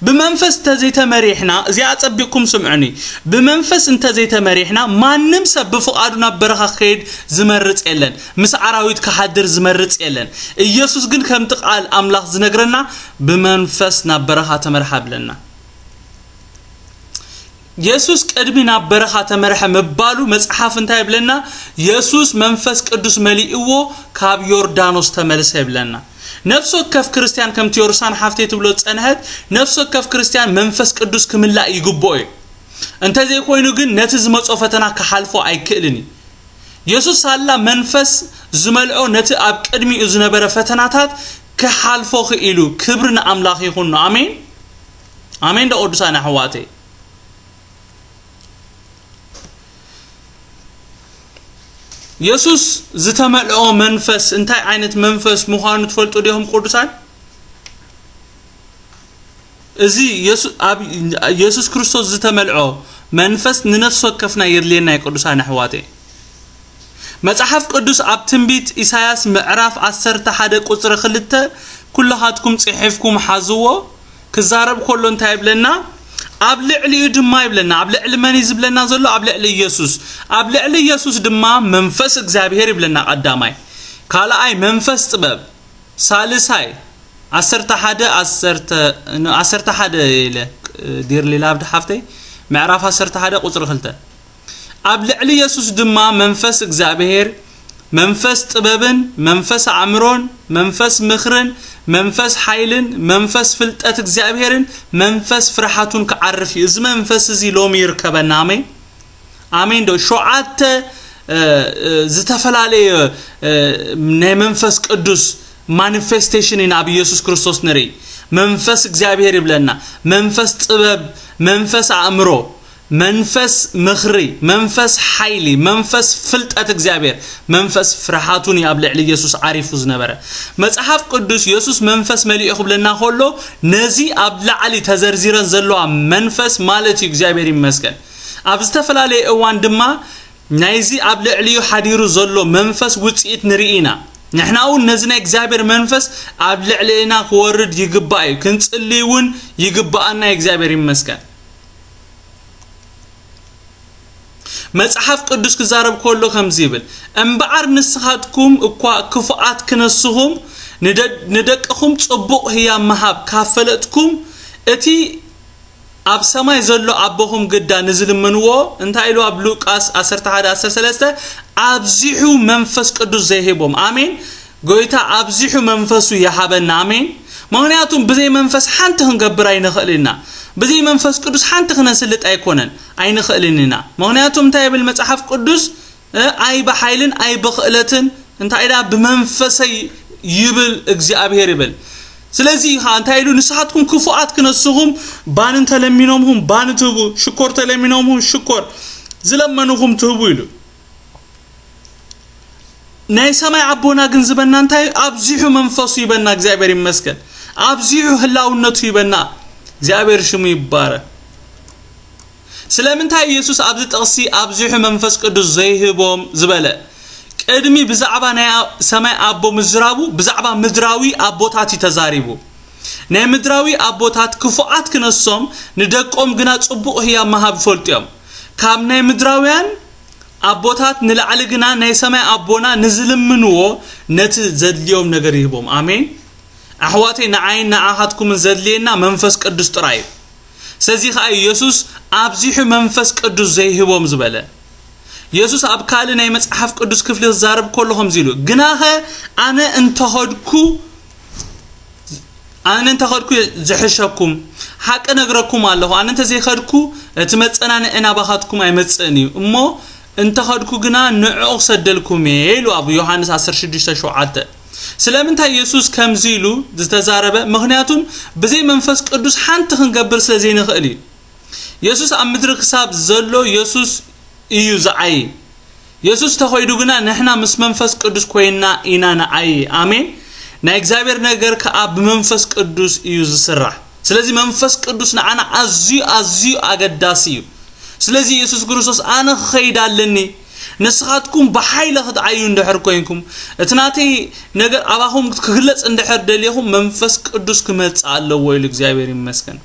ብመንፈስ እንተዘይተመሪሕና፣ እዚኣ ኣጸቢቕኩም ስምዑኒ። ብመንፈስ እንተዘይተመሪሕና፣ ማንም ሰብ ብፍቓዱ ናብ በረኻ ክኸይድ ዝመርጽ የለን። ምስ ኣራዊት ክሓድር ዝመርጽ የለን። ኢየሱስ ግን ከምቲ ቃል ኣምላኽ ዝነግረና፣ ብመንፈስ ናብ በረኻ ተመርሐ ብለና። የሱስ ቅድሚ ናብ በረኻ ተመርሐ ምባሉ መጽሓፍ እንታይ ይብለና? የሱስ መንፈስ ቅዱስ መሊእዎ ካብ ዮርዳኖስ ተመልሰ ይብለና። ነፍሲ ወከፍ ክርስትያን፣ ከምቲ ዮርሳን ሓፍተይ ትብሎ ዝጸንሐት፣ ነፍሲ ወከፍ ክርስትያን መንፈስ ቅዱስ ክምላእ ይግብኦ እዩ። እንተዘይኮይኑ ግን ነቲ ዝመጾ ፈተና ክሓልፎ ኣይክእልን እዩ። የሱስ ሳላ መንፈስ ዝመልኦ ነቲ ኣብ ቅድሚኡ ዝነበረ ፈተናታት ክሓልፎ ክኢሉ። ክብሪ ንኣምላኽ ይኹኖ። ኣሜን። ኣሜን ዶ ቅዱሳን ኣሕዋተይ? የሱስ ዝተመልኦ መንፈስ እንታይ ዓይነት መንፈስ ምዃኑ ትፈልጡ ዲኹም ቅዱሳን? እዚ የሱ-፣ ኣብ የሱስ ክርስቶስ ዝተመልኦ መንፈስ ንነፍሲ ወከፍና የድልየና እዩ ቅዱሳን ኣሕዋተይ። መጽሓፍ ቅዱስ ኣብ ትንቢት ኢሳያስ ምዕራፍ ዓሰርተ ሓደ ቁጽሪ ክልተ ኩልኻትኩም ጽሒፍኩም ሓዝዎ። ክዛረብ ከሎ እንታይ ይብለና? ኣብ ልዕሊኡ ድማ ይብለና። ኣብ ልዕሊ መን እዩ ዝብለና ዘሎ? ኣብ ልዕሊ ኢየሱስ። ኣብ ልዕሊ ኢየሱስ ድማ መንፈስ እግዚኣብሔር ይብለና ቀዳማይ። ካልኣይ መንፈስ ጥበብ። ሳልሳይ ዓሰርተ ሓደ፣ ዓሰርተ፣ ን-፣ ዓሰርተ ሓደ ኢለ፣ ዲርሊ ላቭድ ሓፍተይ፣ ምዕራፍ ዓሰርተ ሓደ ቁጽሪ ክልተ። ኣብ ልዕሊ የሱስ ድማ መንፈስ እግዚኣብሔር፣ መንፈስ ጥበብን፣ መንፈስ ኣእምሮን፣ መንፈስ ምኽርን፣ መንፈስ ሓይልን፣ መንፈስ ፍልጠት እግዚኣብሔርን፣ መንፈስ ፍርሓቱን ክዓርፍ እዩ። እዚ መንፈስ እዚ ሎሚ ይርከበና። ኣሜን። ኣሜን ዶ? ሸውዓተ፣ እ፣ እ፣ ዝተፈላለየ፣ እ፣ ናይ መንፈስ ቅዱስ ማኒፌስቴሽን ኢና ኣብ ኢየሱስ ክርስቶስ ንርኢ። መንፈስ እግዚኣብሔር ይብለና፣ መንፈስ ጥበብ፣ መንፈስ ኣእምሮ፣ መንፈስ ምኽሪ፣ መንፈስ ሓይሊ፣ መንፈስ ፍልጠት እግዚኣብሔር፣ መንፈስ ፍርሃቱን እዩ ኣብ ልዕሊ ኢየሱስ ዓሪፉ ዝነበረ። መጽሓፍ ቅዱስ የሱስ መንፈስ መሊኡ ክብለና ከሎ፣ ነዚ ኣብ ላዕሊ ተዘርዚረን ዘለዋ መንፈስ ማለት እዩ። እግዚኣብሔር ይመስገን። ኣብ ዝተፈላለየ እዋን ድማ ናይዚ ኣብ ልዕሊኡ ሓዲሩ ዘሎ መንፈስ ውጽኢት ንርኢ ኢና። ንሕና እውን ነዚ ናይ እግዚኣብሔር መንፈስ ኣብ ልዕሊና ክወርድ ይግባእ እዩ። ክንጽሊ እውን ይግባኣና እዩ። እግዚኣብሔር ይመስገን። መጽሓፍ ቅዱስ ክዛረብ ከሎ ከምዚ ይብል፣ "እምበኣር ንስኻትኩም እኳ ክፉኣት ክነስኹም፣ ንደ-፣ ንደቅኹም ጽቡቕ ህያብ ምሃብ ካብ ፈለጥኩም፣ እቲ ኣብ ሰማይ ዘሎ ኣቦኹም ግዳ ንዝልምንዎ"፣ እንታይ ኢሉ ኣብ ሉቃስ ዓሰርተ ሓደ ዓሰርተ ሰለስተ፣ ኣብዚሑ መንፈስ ቅዱስ ዘይህቦም። ኣሜን። ጎይታ ኣብዚሑ መንፈሱ ይሃበና። ኣሜን። ምኽንያቱም ብዘይ መንፈስ ሓንቲ ክንገብር ኣይንኽእል ኢና። ብዘይ መንፈስ ቅዱስ ሓንቲ ክነስልጥ ኣይኮነን፣ ኣይንኽእልን ኢና። ምኽንያቱም እንታይ ይብል መጽሓፍ ቅዱስ? እ፣ "ኣይ ብሓይልን ኣይ ብኽእለትን እንታይ ኢላ ብመንፈሰይ ይብል እግዚኣብሔር" ይብል። ስለዚ ኸዓ እንታይ ኢሉ? "ንስኻትኩም ክፉኣት ክነስኹም ባኒ እንተለሚኖምኹም ባኒ ትህቡ፣ ሽኮር ተለሚኖምኹም ሽኮር ዝለመንኹም ትህቡ" ኢሉ። ናይ ሰማይ ኣቦና ግን ዝበና እንታይ? ኣብዚሑ መንፈሱ ይበና። እግዚኣብሔር ይመስገን። ኣብዚሑ ህላውነቱ ይበና። እግዚኣብሔር ሽሙ ይባረክ። ስለምንታይ ኢየሱስ ኣብዚ ጥቕሲ ኣብዚሑ መንፈስ ቅዱስ ዘይህቦም ዝበለ? ቅድሚ ብዛዕባ ናይ ኣ-፣ ሰማይ ኣቦ ምዝራቡ ብዛዕባ ምድራዊ ኣቦታት እዩ ተዛሪቡ። ናይ ምድራዊ ኣቦታት ክፉኣት ክነሶም ንደቆም ግና ጽቡቕ ህያብ ምሃብ ይፈልጡ እዮም። ካብ ናይ ምድራውያን ኣቦታት ንላዕሊ ግና ናይ ሰማይ ኣቦና ንዝልምንዎ ነቲ ዘድልዮም ነገር ይህቦም። ኣሜን። ኣሕዋተይ፣ ንዓይን ንዓኻትኩምን ዘድልየና መንፈስ ቅዱስ ጥራይ እዩ። ስለዚ ከዓ ኢየሱስ ኣብዚሑ መንፈስ ቅዱስ ዘይህቦም ዝበለ። ኢየሱስ ኣብ ካልእ ናይ መጽሓፍ ቅዱስ ክፍሊ ክዛረብ ከሎ ከምዚ ኢሉ፣ "ግናኸ ኣነ እንተኸድኩ፣ ኣነ እንተኸድኩ ዝሕሸኩም፣ ሓቂ ነግረኩም ኣለኹ፣ ኣነ እንተዘይኸድኩ እቲ መጸናንዒ ናባኻትኩም ኣይመጽእን እዩ፣ እሞ እንተኸድኩ ግና ንዕኡ ክሰደልኩም እየ" ኢሉ ኣብ ዮሃንስ ዓሰርተ ሽዱሽተ ሸውዓተ። ስለምንታይ ኢየሱስ ከምዚ ኢሉ ዝተዛረበ? ምኽንያቱም ብዘይ መንፈስ ቅዱስ ሓንቲ ክንገብር ስለ ዘይንኽእል እዩ። ኢየሱስ ኣብ ምድሪ ክሳብ ዘሎ ኢየሱስ እዩ ዝዓይ። ኢየሱስ ተኸይዱ ግና ንሕና ምስ መንፈስ ቅዱስ ኮይና ኢና ንዓይ። ኣሜን። ናይ እግዚኣብሔር ነገር ከኣ ብመንፈስ ቅዱስ እዩ ዝስራሕ። ስለዚ መንፈስ ቅዱስ ንዓና ኣዝዩ፣ ኣዝዩ ኣገዳሲ እዩ። ስለዚ ኢየሱስ ክርስቶስ፣ "ኣነ ክኸይድ ኣለኒ፣ ንስኻትኩም ብሓይለ ክትዓዩ እንድሕር ኮይንኩም፣ እቲ ናተይ ነገር ኣባኹም ክግለጽ እንድሕር ደሊኹም፣ መንፈስ ቅዱስ ክመጽእ ኣለዎ" ኢሉ። እግዚኣብሔር ይመስገን።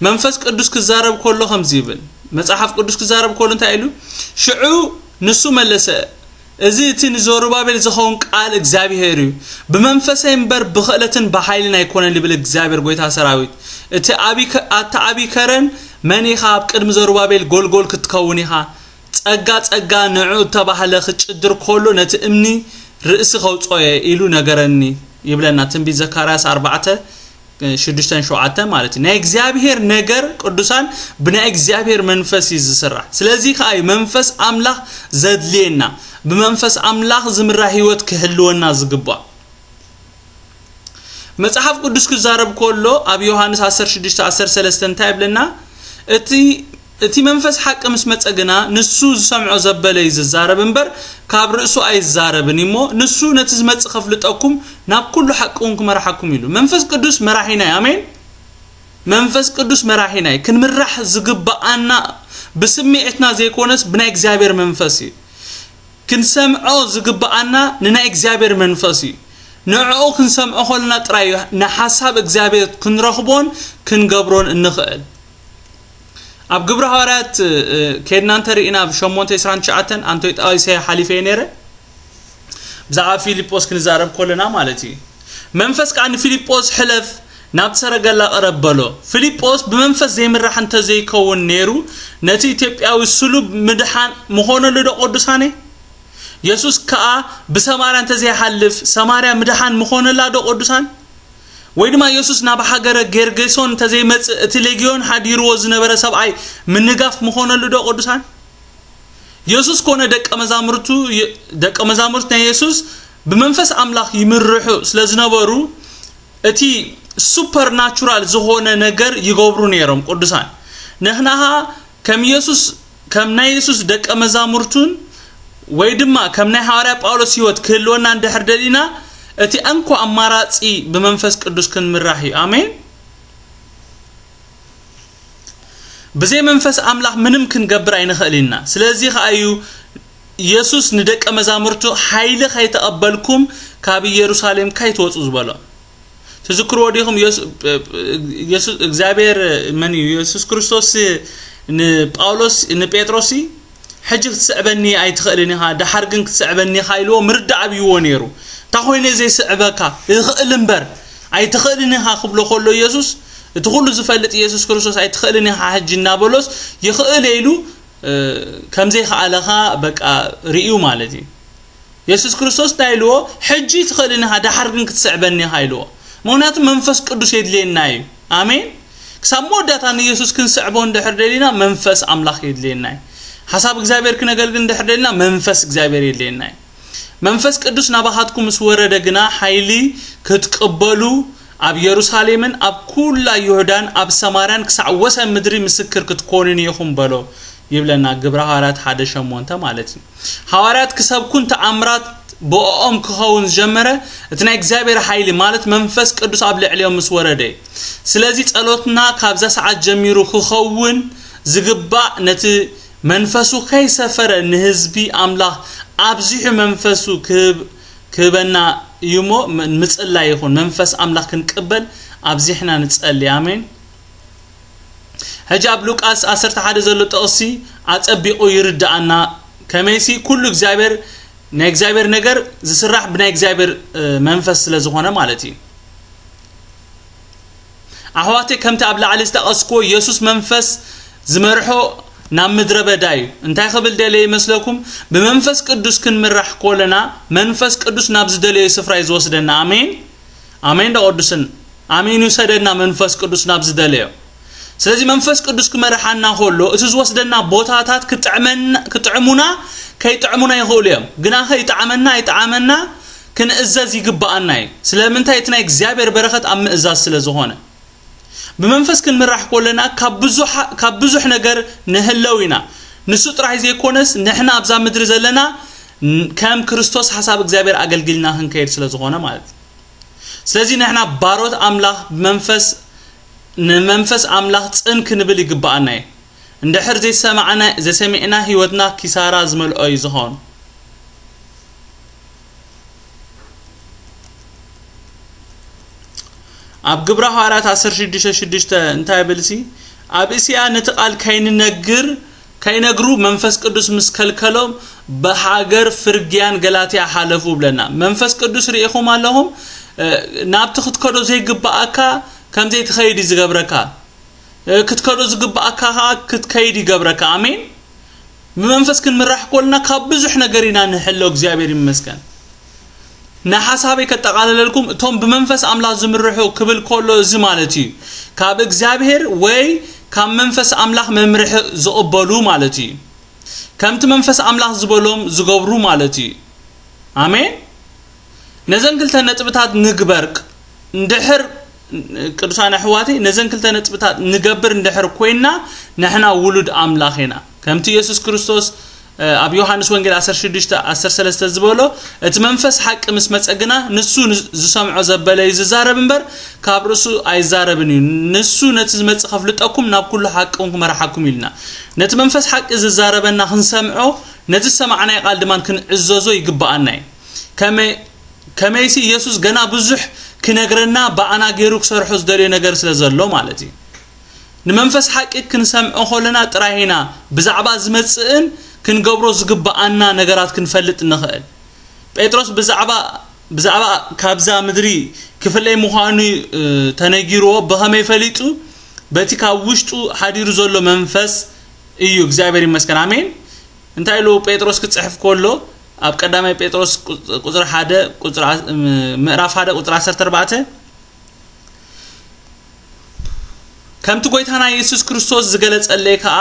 መንፈስ ቅዱስ ክዛረብ ከሎ ከምዚ ይብል፣ መጽሓፍ ቅዱስ ክዛረብ ከሎ እንታይ ኢሉ? "ሽዑ ንሱ መለሰ፣ እዚ እቲ ንዘሩባቤል ዝኸውን ቃል እግዚኣብሔር እዩ፣ ብመንፈሰይ እምበር ብኽእለትን ብሓይልን ኣይኮነን ይብል እግዚኣብሔር ጎይታ ሰራዊት። እቲ ኣቢ ከ-፣ ኣታ ኣቢ ከረን መን ኢኻ? ኣብ ቅድሚ ዘሩባቤል ጎልጎል ክትከውን ኢኻ። ጸጋ ጸጋ ንዕኡ እተባህለ ክጭድር ከሎ ነቲ እምኒ ርእሲ ከውጽኦ እየ" ኢሉ ነገረኒ ይብለና ትንቢት ዘካርያስ ኣርባዕተ ሽዱሽተን ሸውዓተን ማለት እዩ። ናይ እግዚኣብሔር ነገር ቅዱሳን ብናይ እግዚኣብሔር መንፈስ እዩ ዝስራሕ። ስለዚ ከኣ እዩ መንፈስ ኣምላኽ ዘድልየና፣ ብመንፈስ ኣምላኽ ዝምራሕ ህይወት ክህልወና ዝግባእ። መጽሓፍ ቅዱስ ክዛረብ ከሎ ኣብ ዮሃንስ ዓሰርተ ሽዱሽተ ዓሰርተ ሰለስተ እንታይ ይብለና? "እቲ፣ እቲ መንፈስ ሓቂ ምስ መጸ ግና ንሱ ዝሰምዖ ዘበለ እዩ ዝዛረብ እምበር ካብ ርእሱ ኣይዛረብን እሞ ንሱ ነቲ ዝመጽእ ከፍልጠኩም ናብ ኩሉ ሓቂ እውን ክመርሓኩም" ኢሉ። መንፈስ ቅዱስ መራሒና እዩ። ኣሜን። መንፈስ ቅዱስ መራሒና እዩ። ክንምራሕ ዝግብኣና ብስምዒትና ዘይኮነስ ብናይ እግዚኣብሔር መንፈስ እዩ። ክንሰምዖ ዝግብኣና ንናይ እግዚኣብሔር መንፈስ እዩ። ንዕኡ ክንሰምዖ ከለና ጥራይ እዩ ንሓሳብ እግዚኣብሔር ክንረኽቦን ክንገብሮን እንኽእል። ኣብ ግብሪ ሃዋርያት፣ እ፣ ኬድና እንተርኢና ኣብ ሸሞንተ ዕስራን ትሽዓተን ኣንቶይ ጣይሰ ሓሊፈ ነይረ። ብዛዕባ ፊልጶስ ክንዛረብ ከለና ማለት እዩ። መንፈስ ከኣ ንፊልጶስ፣ "ሕለፍ፣ ናብ ሰረገላ ቅረብ" በሎ። ፊልጶስ ብመንፈስ ዘይምራሕ እንተዘይከውን ነይሩ፣ ነቲ ኢትዮጵያዊ ስሉብ ምድሓን ምኾነሉ ዶ ቅዱሳነይ? የሱስ ከኣ ብሰማርያ እንተዘይሓልፍ፣ ሰማርያ ምድሓን ምኾነላ ዶ ቅዱሳን? ወይ ድማ የሱስ ናብ ሃገረ ጌርጌሶን እንተዘይመጽእ፣ እቲ ሌግዮን ሓዲርዎ ዝነበረ ሰብኣይ ምንጋፍ ምኾነሉ ዶ ቅዱሳን? የሱስ ኮነ ደቀ መዛሙርቱ፣ የ-፣ ደቀ መዛሙርት ናይ የሱስ ብመንፈስ ኣምላኽ ይምርሑ ስለ ዝነበሩ፣ እቲ ሱፐርናቹራል ዝኾነ ነገር ይገብሩ ነይሮም ቅዱሳን። ንሕናኻ ከም የሱስ፣ ከም ናይ የሱስ ደቀ መዛሙርቱን ወይ ድማ ከም ናይ ሃዋርያ ጳውሎስ ህይወት ክህልወና እንድሕር ደሊና፣ እቲ እንኮ ኣማራጺ ብመንፈስ ቅዱስ ክንምራሕ እዩ። ኣሜን። ብዘይ መንፈስ ኣምላኽ ምንም ክንገብር ኣይንኽእል ኢና። ስለዚ ኸኣ እዩ የሱስ ንደቀ መዛሙርቱ፣ "ሓይሊ ከይተቐበልኩም ካብ ኢየሩሳሌም ከይትወጹ" ዝበሎ። ትዝክርዎ ዲኹም? የሱ-፣ የሱ-፣ እግዚኣብሔር፣ መን እዩ? የሱስ ክርስቶስ ንጳውሎስ፣ ንጴጥሮስ፣ "ሕጂ ክትስዕበኒ ኣይትኽእልን ኢኻ፣ ደሓር ግን ክትስዕበኒ ኢኻ" ኢልዎ ምርዳእ ኣብይዎ ነይሩ። "እንታይ ኮይነ ዘይስዕበካ? ይኽእል እምበር፣ ኣይትኽእልን ኢኻ" ክብሎ ከሎ የሱስ፣ እቲ ኩሉ ዝፈልጥ የሱስ ክርስቶስ "ኣይትኽእልን ኢኻ ሕጂ" እናበሎስ፣ "ይኽእል" ኢሉ፣ እ፣ ከም ዘይከኣለኻ በቃ ርእዩ ማለት እዩ። የሱስ ክርስቶስ እንታይ ኢልዎ? "ሕጂ ትኽእልን ኢኻ፣ ደሓር ግን ክትስዕበኒ ኢኻ" ኢልዎ። ምኽንያቱ መንፈስ ቅዱስ የድልየና እዩ። ኣሜን። ክሳብ መወዳእታ ንየሱስ ክንስዕቦ እንድሕር ደሊና መንፈስ ኣምላኽ የድልየና እዩ። ሓሳብ እግዚኣብሔር ክነገልግል እንድሕር ደሊና መንፈስ እግዚኣብሔር የድልየና እዩ። መንፈስ ቅዱስ ናባኻትኩም ምስ ወረደ ግና ሓይሊ ክትቅበሉ ኣብ የሩሳሌምን ኣብ ኩላ ይሁዳን ኣብ ሰማርያን ክሳዕ ወሰን ምድሪ ምስክር ክትኮኑኒ ኢኹም በሎ ይብለና ግብረ ሃዋርያት ሓደ ሸሞንተ ማለት እዩ። ሃዋርያት ክሰብኩን ተኣምራት ብኦኦም ክኸውን ዝጀመረ እቲ ናይ እግዚኣብሔር ሓይሊ ማለት መንፈስ ቅዱስ ኣብ ልዕሊኦም ምስ ወረደ እዩ። ስለዚ ጸሎትና ካብዛ ሰዓት ጀሚሩ ክኸውን ዝግባእ ነቲ መንፈሱ ከይሰፈረ ንህዝቢ ኣምላኽ ኣብዚሑ መንፈሱ ክህብ-፣ ክህበና እዩ እሞ ም-፣ ምጽላይ ይኹን። መንፈስ ኣምላኽ ክንቅበል ኣብዚሕና ንጸሊ። ኣሜን። ሕጂ ኣብ ሉቃስ ዓሰርተ ሓደ ዘሎ ጥቕሲ ኣጸቢቑ ይርድኣና። ከመይሲ ኩሉ እግዚኣብሔር፣ ናይ እግዚኣብሔር ነገር ዝስራሕ ብናይ እግዚኣብሔር፣ እ፣ መንፈስ ስለ ዝኾነ ማለት እዩ። ኣሕዋተይ፣ ከምቲ ኣብ ላዕሊ ዝጠቐስኩዎ፣ የሱስ መንፈስ ዝመርሖ ናብ ምድረ በዳ እዩ። እንታይ ክብል ደለየ ይመስለኩም? ብመንፈስ ቅዱስ ክንምራሕ ከለና፣ መንፈስ ቅዱስ ናብ ዝደለዮ ስፍራ እዩ ዝወስደና። ኣሜን፣ ኣሜን። ዶ ቅዱስን ኣሜን ይውሰደና መንፈስ ቅዱስ ናብ ዝደለዮ። ስለዚ መንፈስ ቅዱስ ክመርሓና ከሎ፣ እቲ ዝወስደና ቦታታት ክጥዕመና፣ ክጥዕሙና፣ ከይጥዕሙና ይኽእሉ እዮም። ግና ከይጠዓመና ኣይጠዓመና ክንእዘዝ ይግብኣና እዩ። ስለምንታይ? እቲ ናይ እግዚኣብሔር በረኸት ኣብ ምእዛዝ ስለ ዝኾነ። ብመንፈስ ክንምራሕ ከለና ካብ ብዙሕ፣ ካብ ብዙሕ ነገር ንህለው ኢና። ንሱ ጥራይ ዘይኮነስ፣ ንሕና ኣብዛ ምድሪ ዘለና ን-፣ ከም ክርስቶስ ሓሳብ እግዚኣብሔር ኣገልጊልና ክንከይድ ስለ ዝኾነ ማለት እዩ። ስለዚ ንሕና ባሮት ኣምላኽ ብመንፈስ፣ ንመንፈስ ኣምላኽ ጽን ክንብል ይግብኣና እዩ። እንድሕር ዘይሰማዕና፣ ዘይሰሚዕና ህይወትና ኪሳራ ዝመልኦ እዩ ዝኾን። ኣብ ግብረ ሃዋርያት ዓሰርተ ሽዱሽተ ሽዱሽተ እንታይ ይብልሲ? ኣብ እስያ ነቲ ቃል ከይንነግር፣ ከይነግሩ መንፈስ ቅዱስ ምስ ከልከሎም ብሃገር ፍርግያን ገላትያ ሓለፉ ብለና። መንፈስ ቅዱስ ርኢኹም ኣለኹም፣ እ፣ ናብቲ ክትከዶ ዘይግብኣካ ከም ዘይትኸይድ እዩ ዝገብረካ። እ፣ ክትከዶ ዝግብኣካ ኸዓ ክትከይድ ይገብረካ። ኣሜን። ብመንፈስ ክንምራሕ ከለና ካብ ብዙሕ ነገር ኢና ንሕሎ። እግዚኣብሔር ይመስገን። ንሓሳበይ ከጠቓልለልኩም፣ እቶም ብመንፈስ ኣምላኽ ዝምርሑ ክብል ከሎ እዚ ማለት እዩ። ካብ እግዚኣብሔር ወይ ካብ መንፈስ ኣምላኽ መምርሒ ዝቕበሉ ማለት እዩ። ከምቲ መንፈስ ኣምላኽ ዝበሎም ዝገብሩ ማለት እዩ። ኣሜን። ነዘን ክልተ ነጥብታት ንግበር። እንድሕር፣ ቅዱሳን ኣሕዋተይ፣ ነዘን ክልተ ነጥብታት ንገብር እንድሕር ኮይና፣ ንሕና ውሉድ ኣምላኽ ኢና። ከምቲ የሱስ ክርስቶስ፣ እ፣ ኣብ ዮሃንስ ወንጌል ዓሰርተ ሽዱሽተ ዓሰርተ ሰለስተ ዝበሎ፣ "እቲ መንፈስ ሓቂ ምስ መጸ ግና፣ ንሱ ን-፣ ዝሰምዖ ዘበለ እዩ ዝዛረብ እምበር፣ ካብ ርእሱ ኣይዛረብን እዩ። ንሱ ነቲ ዝመጽእ ከፍልጠኩም፣ ናብ ኩሉ ሓቂ እውን ክመርሓኩም" ኢልና። ነቲ መንፈስ ሓቂ ዝዛረበና ክንሰምዖ፣ ነቲ ዝሰማዕናዮ ቃል ድማ ክንዕዘዞ ይግብኣና እዩ። ከመይ፣ ከመይሲ የሱስ ገና ብዙሕ ክነግረና፣ ብኣና ገይሩ ክሰርሖ ዝደልዮ ነገር ስለ ዘሎ ማለት እዩ። ንመንፈስ ሓቂ ክንሰምዖ ከለና ጥራይ ኢና ብዛዕባ ዝመጽእን ክንገብሮ ዝግብኣና ነገራት ክንፈልጥ ንኽእል። ጴጥሮስ ብዛዕባ፣ ብዛዕባ ካብዛ ምድሪ ክፍለይ ምዃኑ፣ እ፣ ተነጊርዎ ብኸመይ ፈሊጡ? በቲ ካብ ውሽጡ ሓዲሩ ዘሎ መንፈስ እዩ። እግዚኣብሔር ይመስገን። ኣሜን። እንታይ ኢሉ ጴጥሮስ ክጽሕፍ ከሎ፣ ኣብ ቀዳማይ ጴጥሮስ ቁጽ-፣ ቁጽሪ ሓደ፣ ቁጽሪ ዓ-፣ ም-፣ ምዕራፍ ሓደ ቁጽሪ ዓሰርተ ኣርባዕተ፣ ከምቲ ጎይታና የሱስ ክርስቶስ ዝገለጸለይ ከኣ፣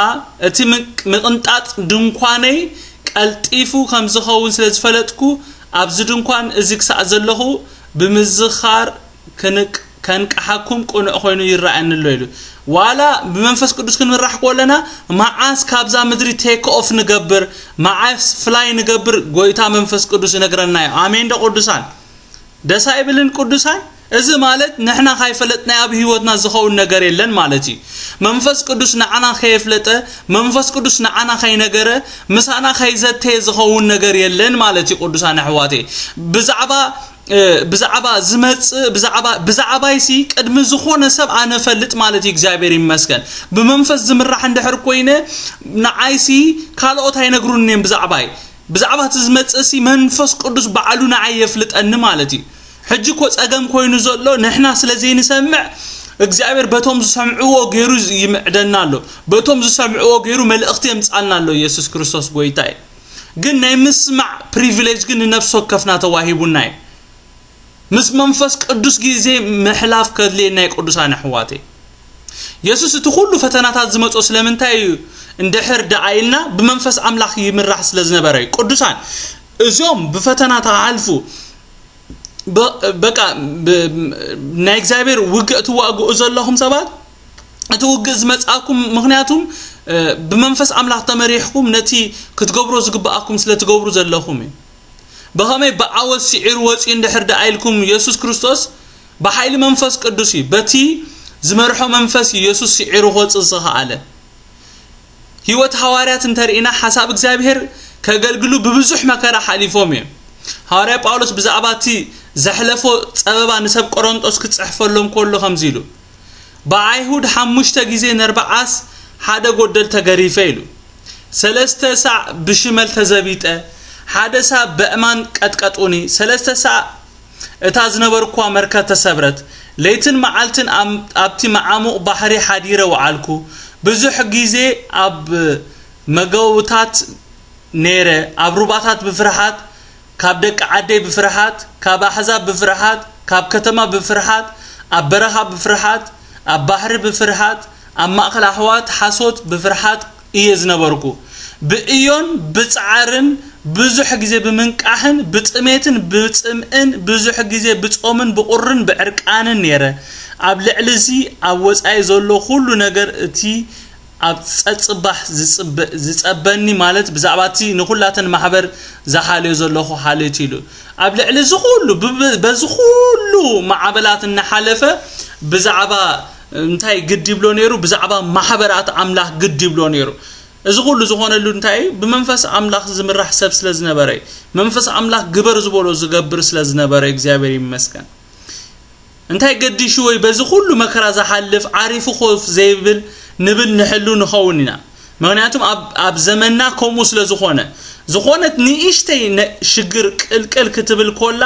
እቲ ምቅ-፣ ምቕንጣጥ ድንኳነይ ቀልጢፉ ከም ዝኸውን ስለ ዝፈለጥኩ፣ ኣብዚ ድንኳን እዚ ክሳዕ ዘለኹ ብምዝኻር ክንቅ-፣ ከንቅሓኩም ቅኑዕ ኮይኑ ይረኣየኒ ኣሎ ኢሉ። ዋላ ብመንፈስ ቅዱስ ክንምራሕ ከለና፣ መዓስ ካብዛ ምድሪ ቴክ ኦፍ ንገብር፣ መዓስ ፍላይ ንገብር፣ ጎይታ መንፈስ ቅዱስ ይነግረና እዩ። ኣሜን ዶ ቅዱሳን? ደስ ኣይብልን ቅዱሳን? እዚ ማለት ንሕና ካይፈለጥና ኣብ ህይወትና ዝኸውን ነገር የለን ማለት እዩ። መንፈስ ቅዱስ ንዓና ከየፍለጠ፣ መንፈስ ቅዱስ ንዓና ከይነገረ፣ ምሳና ከይዘተየ ዝኸውን ነገር የለን ማለት እዩ። ቅዱሳን ኣሕዋተይ፣ ብዛዕባ፣ እ፣ ብዛዕባ ዝመጽእ፣ ብዛዕባ፣ ብዛዕባይሲ ቅድሚ ዝኾነ ሰብ ኣነ ፈልጥ ማለት እዩ። እግዚኣብሔር ይመስገን። ብመንፈስ ዝምራሕ እንድሕር ኮይነ፣ ንዓይሲ ካልኦት ኣይነግሩንን እዮም ብዛዕባይ። ብዛዕባ እቲ ዝመጽእሲ መንፈስ ቅዱስ ባዕሉ ንዓይ የፍልጠኒ ማለት እዩ። ሕጂ እኮ ጸገም ኮይኑ ዘሎ ንሕና ስለ ዘይንሰምዕ፣ እግዚኣብሔር በቶም ዝሰምዕዎ ገይሩ ይምዕደና ኣሎ። በቶም ዝሰምዕዎ ገይሩ መልእኽቲ የምጻልና ኣሎ። የሱስ ክርስቶስ ጎይታ እዩ። ግን ናይ ምስማዕ ፕሪቪሌጅ ግን ንነፍሲ ወከፍና ተዋሂቡና እዩ። ምስ መንፈስ ቅዱስ ግዜ ምሕላፍ ከድልየና እዩ፣ ቅዱሳን ኣሕዋተይ። የሱስ እቲ ኩሉ ፈተናታት ዝመጾ ስለምንታይ እዩ? እንድሕር ደኣ ኢልና ብመንፈስ ኣምላኽ ይምራሕ ስለ ዝነበረ እዩ። ቅዱሳን፣ እዚኦም ብፈተና ተሓልፉ፣ በ-፣ በቃ፣ ብ-፣ ናይ እግዚኣብሔር ውግእ ትዋግኡ ዘለኹም ሰባት፣ እቲ ውግእ ዝመጻኩም ምኽንያቱም፣ እ፣ ብመንፈስ ኣምላኽ ተመሪሕኩም ነቲ ክትገብሮ ዝግብኣኩም ስለ ትገብሩ ዘለኹም እዩ። ብኸመይ ብዓወት ስዒሩ ወጺኡ እንድሕር ደኣ ኢልኩም፣ የሱስ ክርስቶስ ብሓይሊ መንፈስ ቅዱስ እዩ። በቲ ዝመርሖ መንፈስ እዩ የሱስ ስዒሩ ክወጽእ ዝኸኣለ። ህይወት ሃዋርያት እንተርኢና፣ ሓሳብ እግዚኣብሔር ከገልግሉ ብብዙሕ መከራ ሓሊፎም እዮም። ሃዋርያ ጳውሎስ ብዛዕባ እቲ ዘሕለፎ ጸበባ ንሰብ ቆሮንጦስ ክጽሕፈሎም ከሎ ከምዚ ኢሉ፣ "ብኣይሁድ ሓሙሽተ ግዜ ነርብዓስ ሓደ ጎደል ተገሪፈ" ኢሉ። "ሰለስተ ሳዕ ብሽመል ተዘቢጠ፣ ሓደ ሳዕ በእማን ቀጥቀጡኒ፣ ሰለስተ ሳዕ እታ ዝነበርኳ መርከብ ተሰብረት፣ ለይትን መዓልትን ኣብቲ መዓሙቕ ባሕሪ ሓዲረ ወዓልኩ። ብዙሕ ግዜ ኣብ መገውታት ነይረ፣ ኣብ ሩባታት ብፍርሓት፣ ካብ ደቂ ዓደይ ብፍርሓት፣ ካብ ኣሕዛብ ብፍርሓት፣ ካብ ከተማ ብፍርሓት፣ ኣብ በረኻ ብፍርሓት፣ ኣብ ባሕሪ ብፍርሓት፣ ኣብ ማእከል ኣሕዋት ሓሶት ብፍርሓት እየ ዝነበርኩ። ብእዮን ብጻዕርን ብዙሕ ግዜ ብምንቃሕን ብጥሜትን ብጽምእን ብዙሕ ግዜ ብጾምን ብቑርን ብዕርቃንን ነይረ። ኣብ ልዕሊ እዚ ኣብ ወጻኢ ዘሎ ኩሉ ነገር እቲ ኣብ ጸጽባሕ ዝጸበኒ፣ ማለት ብዛዕባ እቲ ንኹላተን ማሕበር ዝሓልዮ ዘለኹ ሓልዮት ኢሉ። ኣብ ልዕሊ እዚ ኩሉ በዚ ኩሉ ማዕበላት እናሓለፈ ብዛዕባ እንታይ ግድ ይብሎ ነይሩ? ብዛዕባ ማሕበራት ኣምላኽ ግድ ይብሎ ነይሩ። እዚ ኩሉ ዝኾነሉ እንታይ እዩ? ብመንፈስ ኣምላኽ ዝምራሕ ሰብ ስለ ዝነበረ እዩ። መንፈስ ኣምላኽ ግበር ዝበሎ ዝገብር ስለ ዝነበረ እግዚኣብሔር ይመስገን። እንታይ ገዲሹ ወይ በዚ ኩሉ መከራ ዝሓልፍ ዓሪፉ ኮፍ ዘይብል ንብል ንሕሉ ንኸውን ኢና። ምክንያቱም ኣብ ዘመንና ከምኡ ስለ ዝኾነ፣ ዝኾነት ንእሽተይ ሽግር ቅልቅል ክትብል ኮላ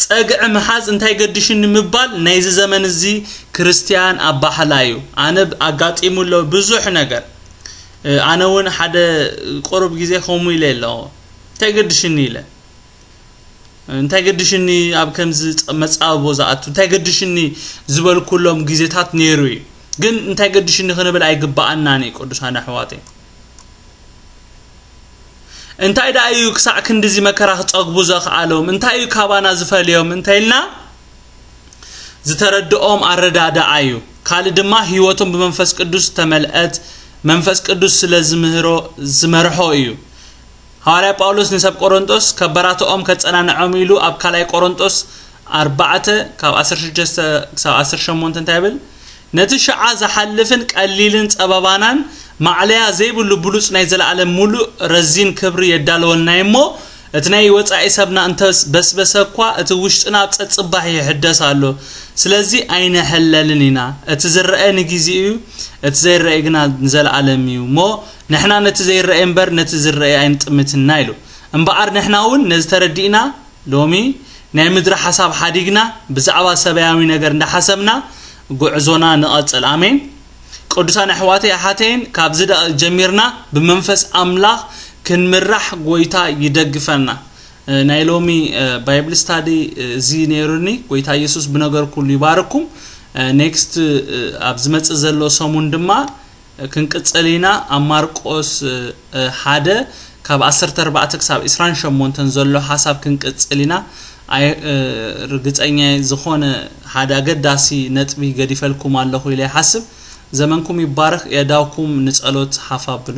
ጸግዒ ምሓዝ እንታይ ገዲሽኒ ምባል ናይዚ ዘመን እዚ ክርስትያን ኣባህላ እዩ። ኣነ ኣጋጢሙ ኣሎ ብዙሕ ነገር። ኣነ እውን ሓደ ቁሩብ ግዜ ከምኡ ኢለ ኣለኹ። እንታይ ገድሽኒ ኢለ እንታይ ገድሽኒ ኣብ ከምዚ መጻብቦ ዝኣቱ እንታይ ገድሽኒ ዝበልኩሎም ግዜታት ነይሩ እዩ። ግን እንታይ ገድሽኒ ክንብል ኣይግባኣናን እዩ ቅዱሳን ኣሕዋተይ። እንታይ ደኣ እዩ ክሳዕ ክንድዚ መከራ ክጸግቡ ዘኽኣሎም? እንታይ እዩ ካባና ዝፈልዮም እንተኢልና ዝተረድኦም ኣረዳድኣ እዩ። ካልእ ድማ ህይወቶም ብመንፈስ ቅዱስ ተመልአት፣ መንፈስ ቅዱስ ስለ ዝምህሮ ዝመርሖ እዩ። ሃዋርያ ጳውሎስ ንሰብ ቆሮንጦስ ከበራትኦም ከጸናንዖም ኢሉ ኣብ ካልኣይ ቆሮንጦስ ኣርባዕተ ካብ ዓሰርተ ሽዱሽተ ክሳብ ዓሰርተ ሸሞንተ እንታይ ይብል? ነቲ ሽዓ ዝሓልፍን ቀሊልን ጸበባናን ማዕለያ ዘይብሉ ብሉጽ ናይ ዘለኣለም ሙሉእ ረዚን ክብሪ የዳለወልና እሞ እቲ ናይ ወጻኢ ሰብና እንተ በስበሰ እኳ እቲ ውሽጥና ኣብ ጸጽባሕ ይሕደስ ኣሎ። ስለዚ ኣይንሕለልን ኢና። እቲ ዝረአ ንጊዜ እዩ፣ እቲ ዘይረአ ግና ንዘለኣለም እዩ። እሞ ንሕና ነቲ ዘይረአ እምበር ነቲ ዝረአ ኣይንጥምትና ኢሉ። እምበኣር ንሕና እውን ነዚ ተረዲእና ሎሚ ናይ ምድሪ ሓሳብ ሓዲግና ብዛዕባ ሰማያዊ ነገር እንዳሓሰብና ጉዕዞና ንቐጽል። ኣሜን። ቅዱሳን ኣሕዋተይ ኣሓተይን ካብዚ ደኣ ጀሚርና ብመንፈስ ኣምላኽ ክንምራሕ ጎይታ ይደግፈና። ናይ ሎሚ ባይብል ስታዲ እዚ ነይሩኒ። ጎይታ ኢየሱስ ብነገር ኩሉ ይባርኩም። ኔክስት ኣብ ዝመጽእ ዘሎ ሰሙን ድማ ክንቅጽል ኢና። ኣብ ማርቆስ ሓደ ካብ ዓሰርተ ኣርባዕተ ክሳብ ዕስራን ሸሞንተን ዘሎ ሓሳብ ክንቅጽል ኢና። ኣይ ርግጸኛ ዝኾነ ሓደ ኣገዳሲ ነጥቢ ገዲፈልኩም ኣለኹ ኢለ ይሓስብ። ዘመንኩም ይባረኽ። የዳውኩም ንጸሎት ሓፍ ኣብሉ።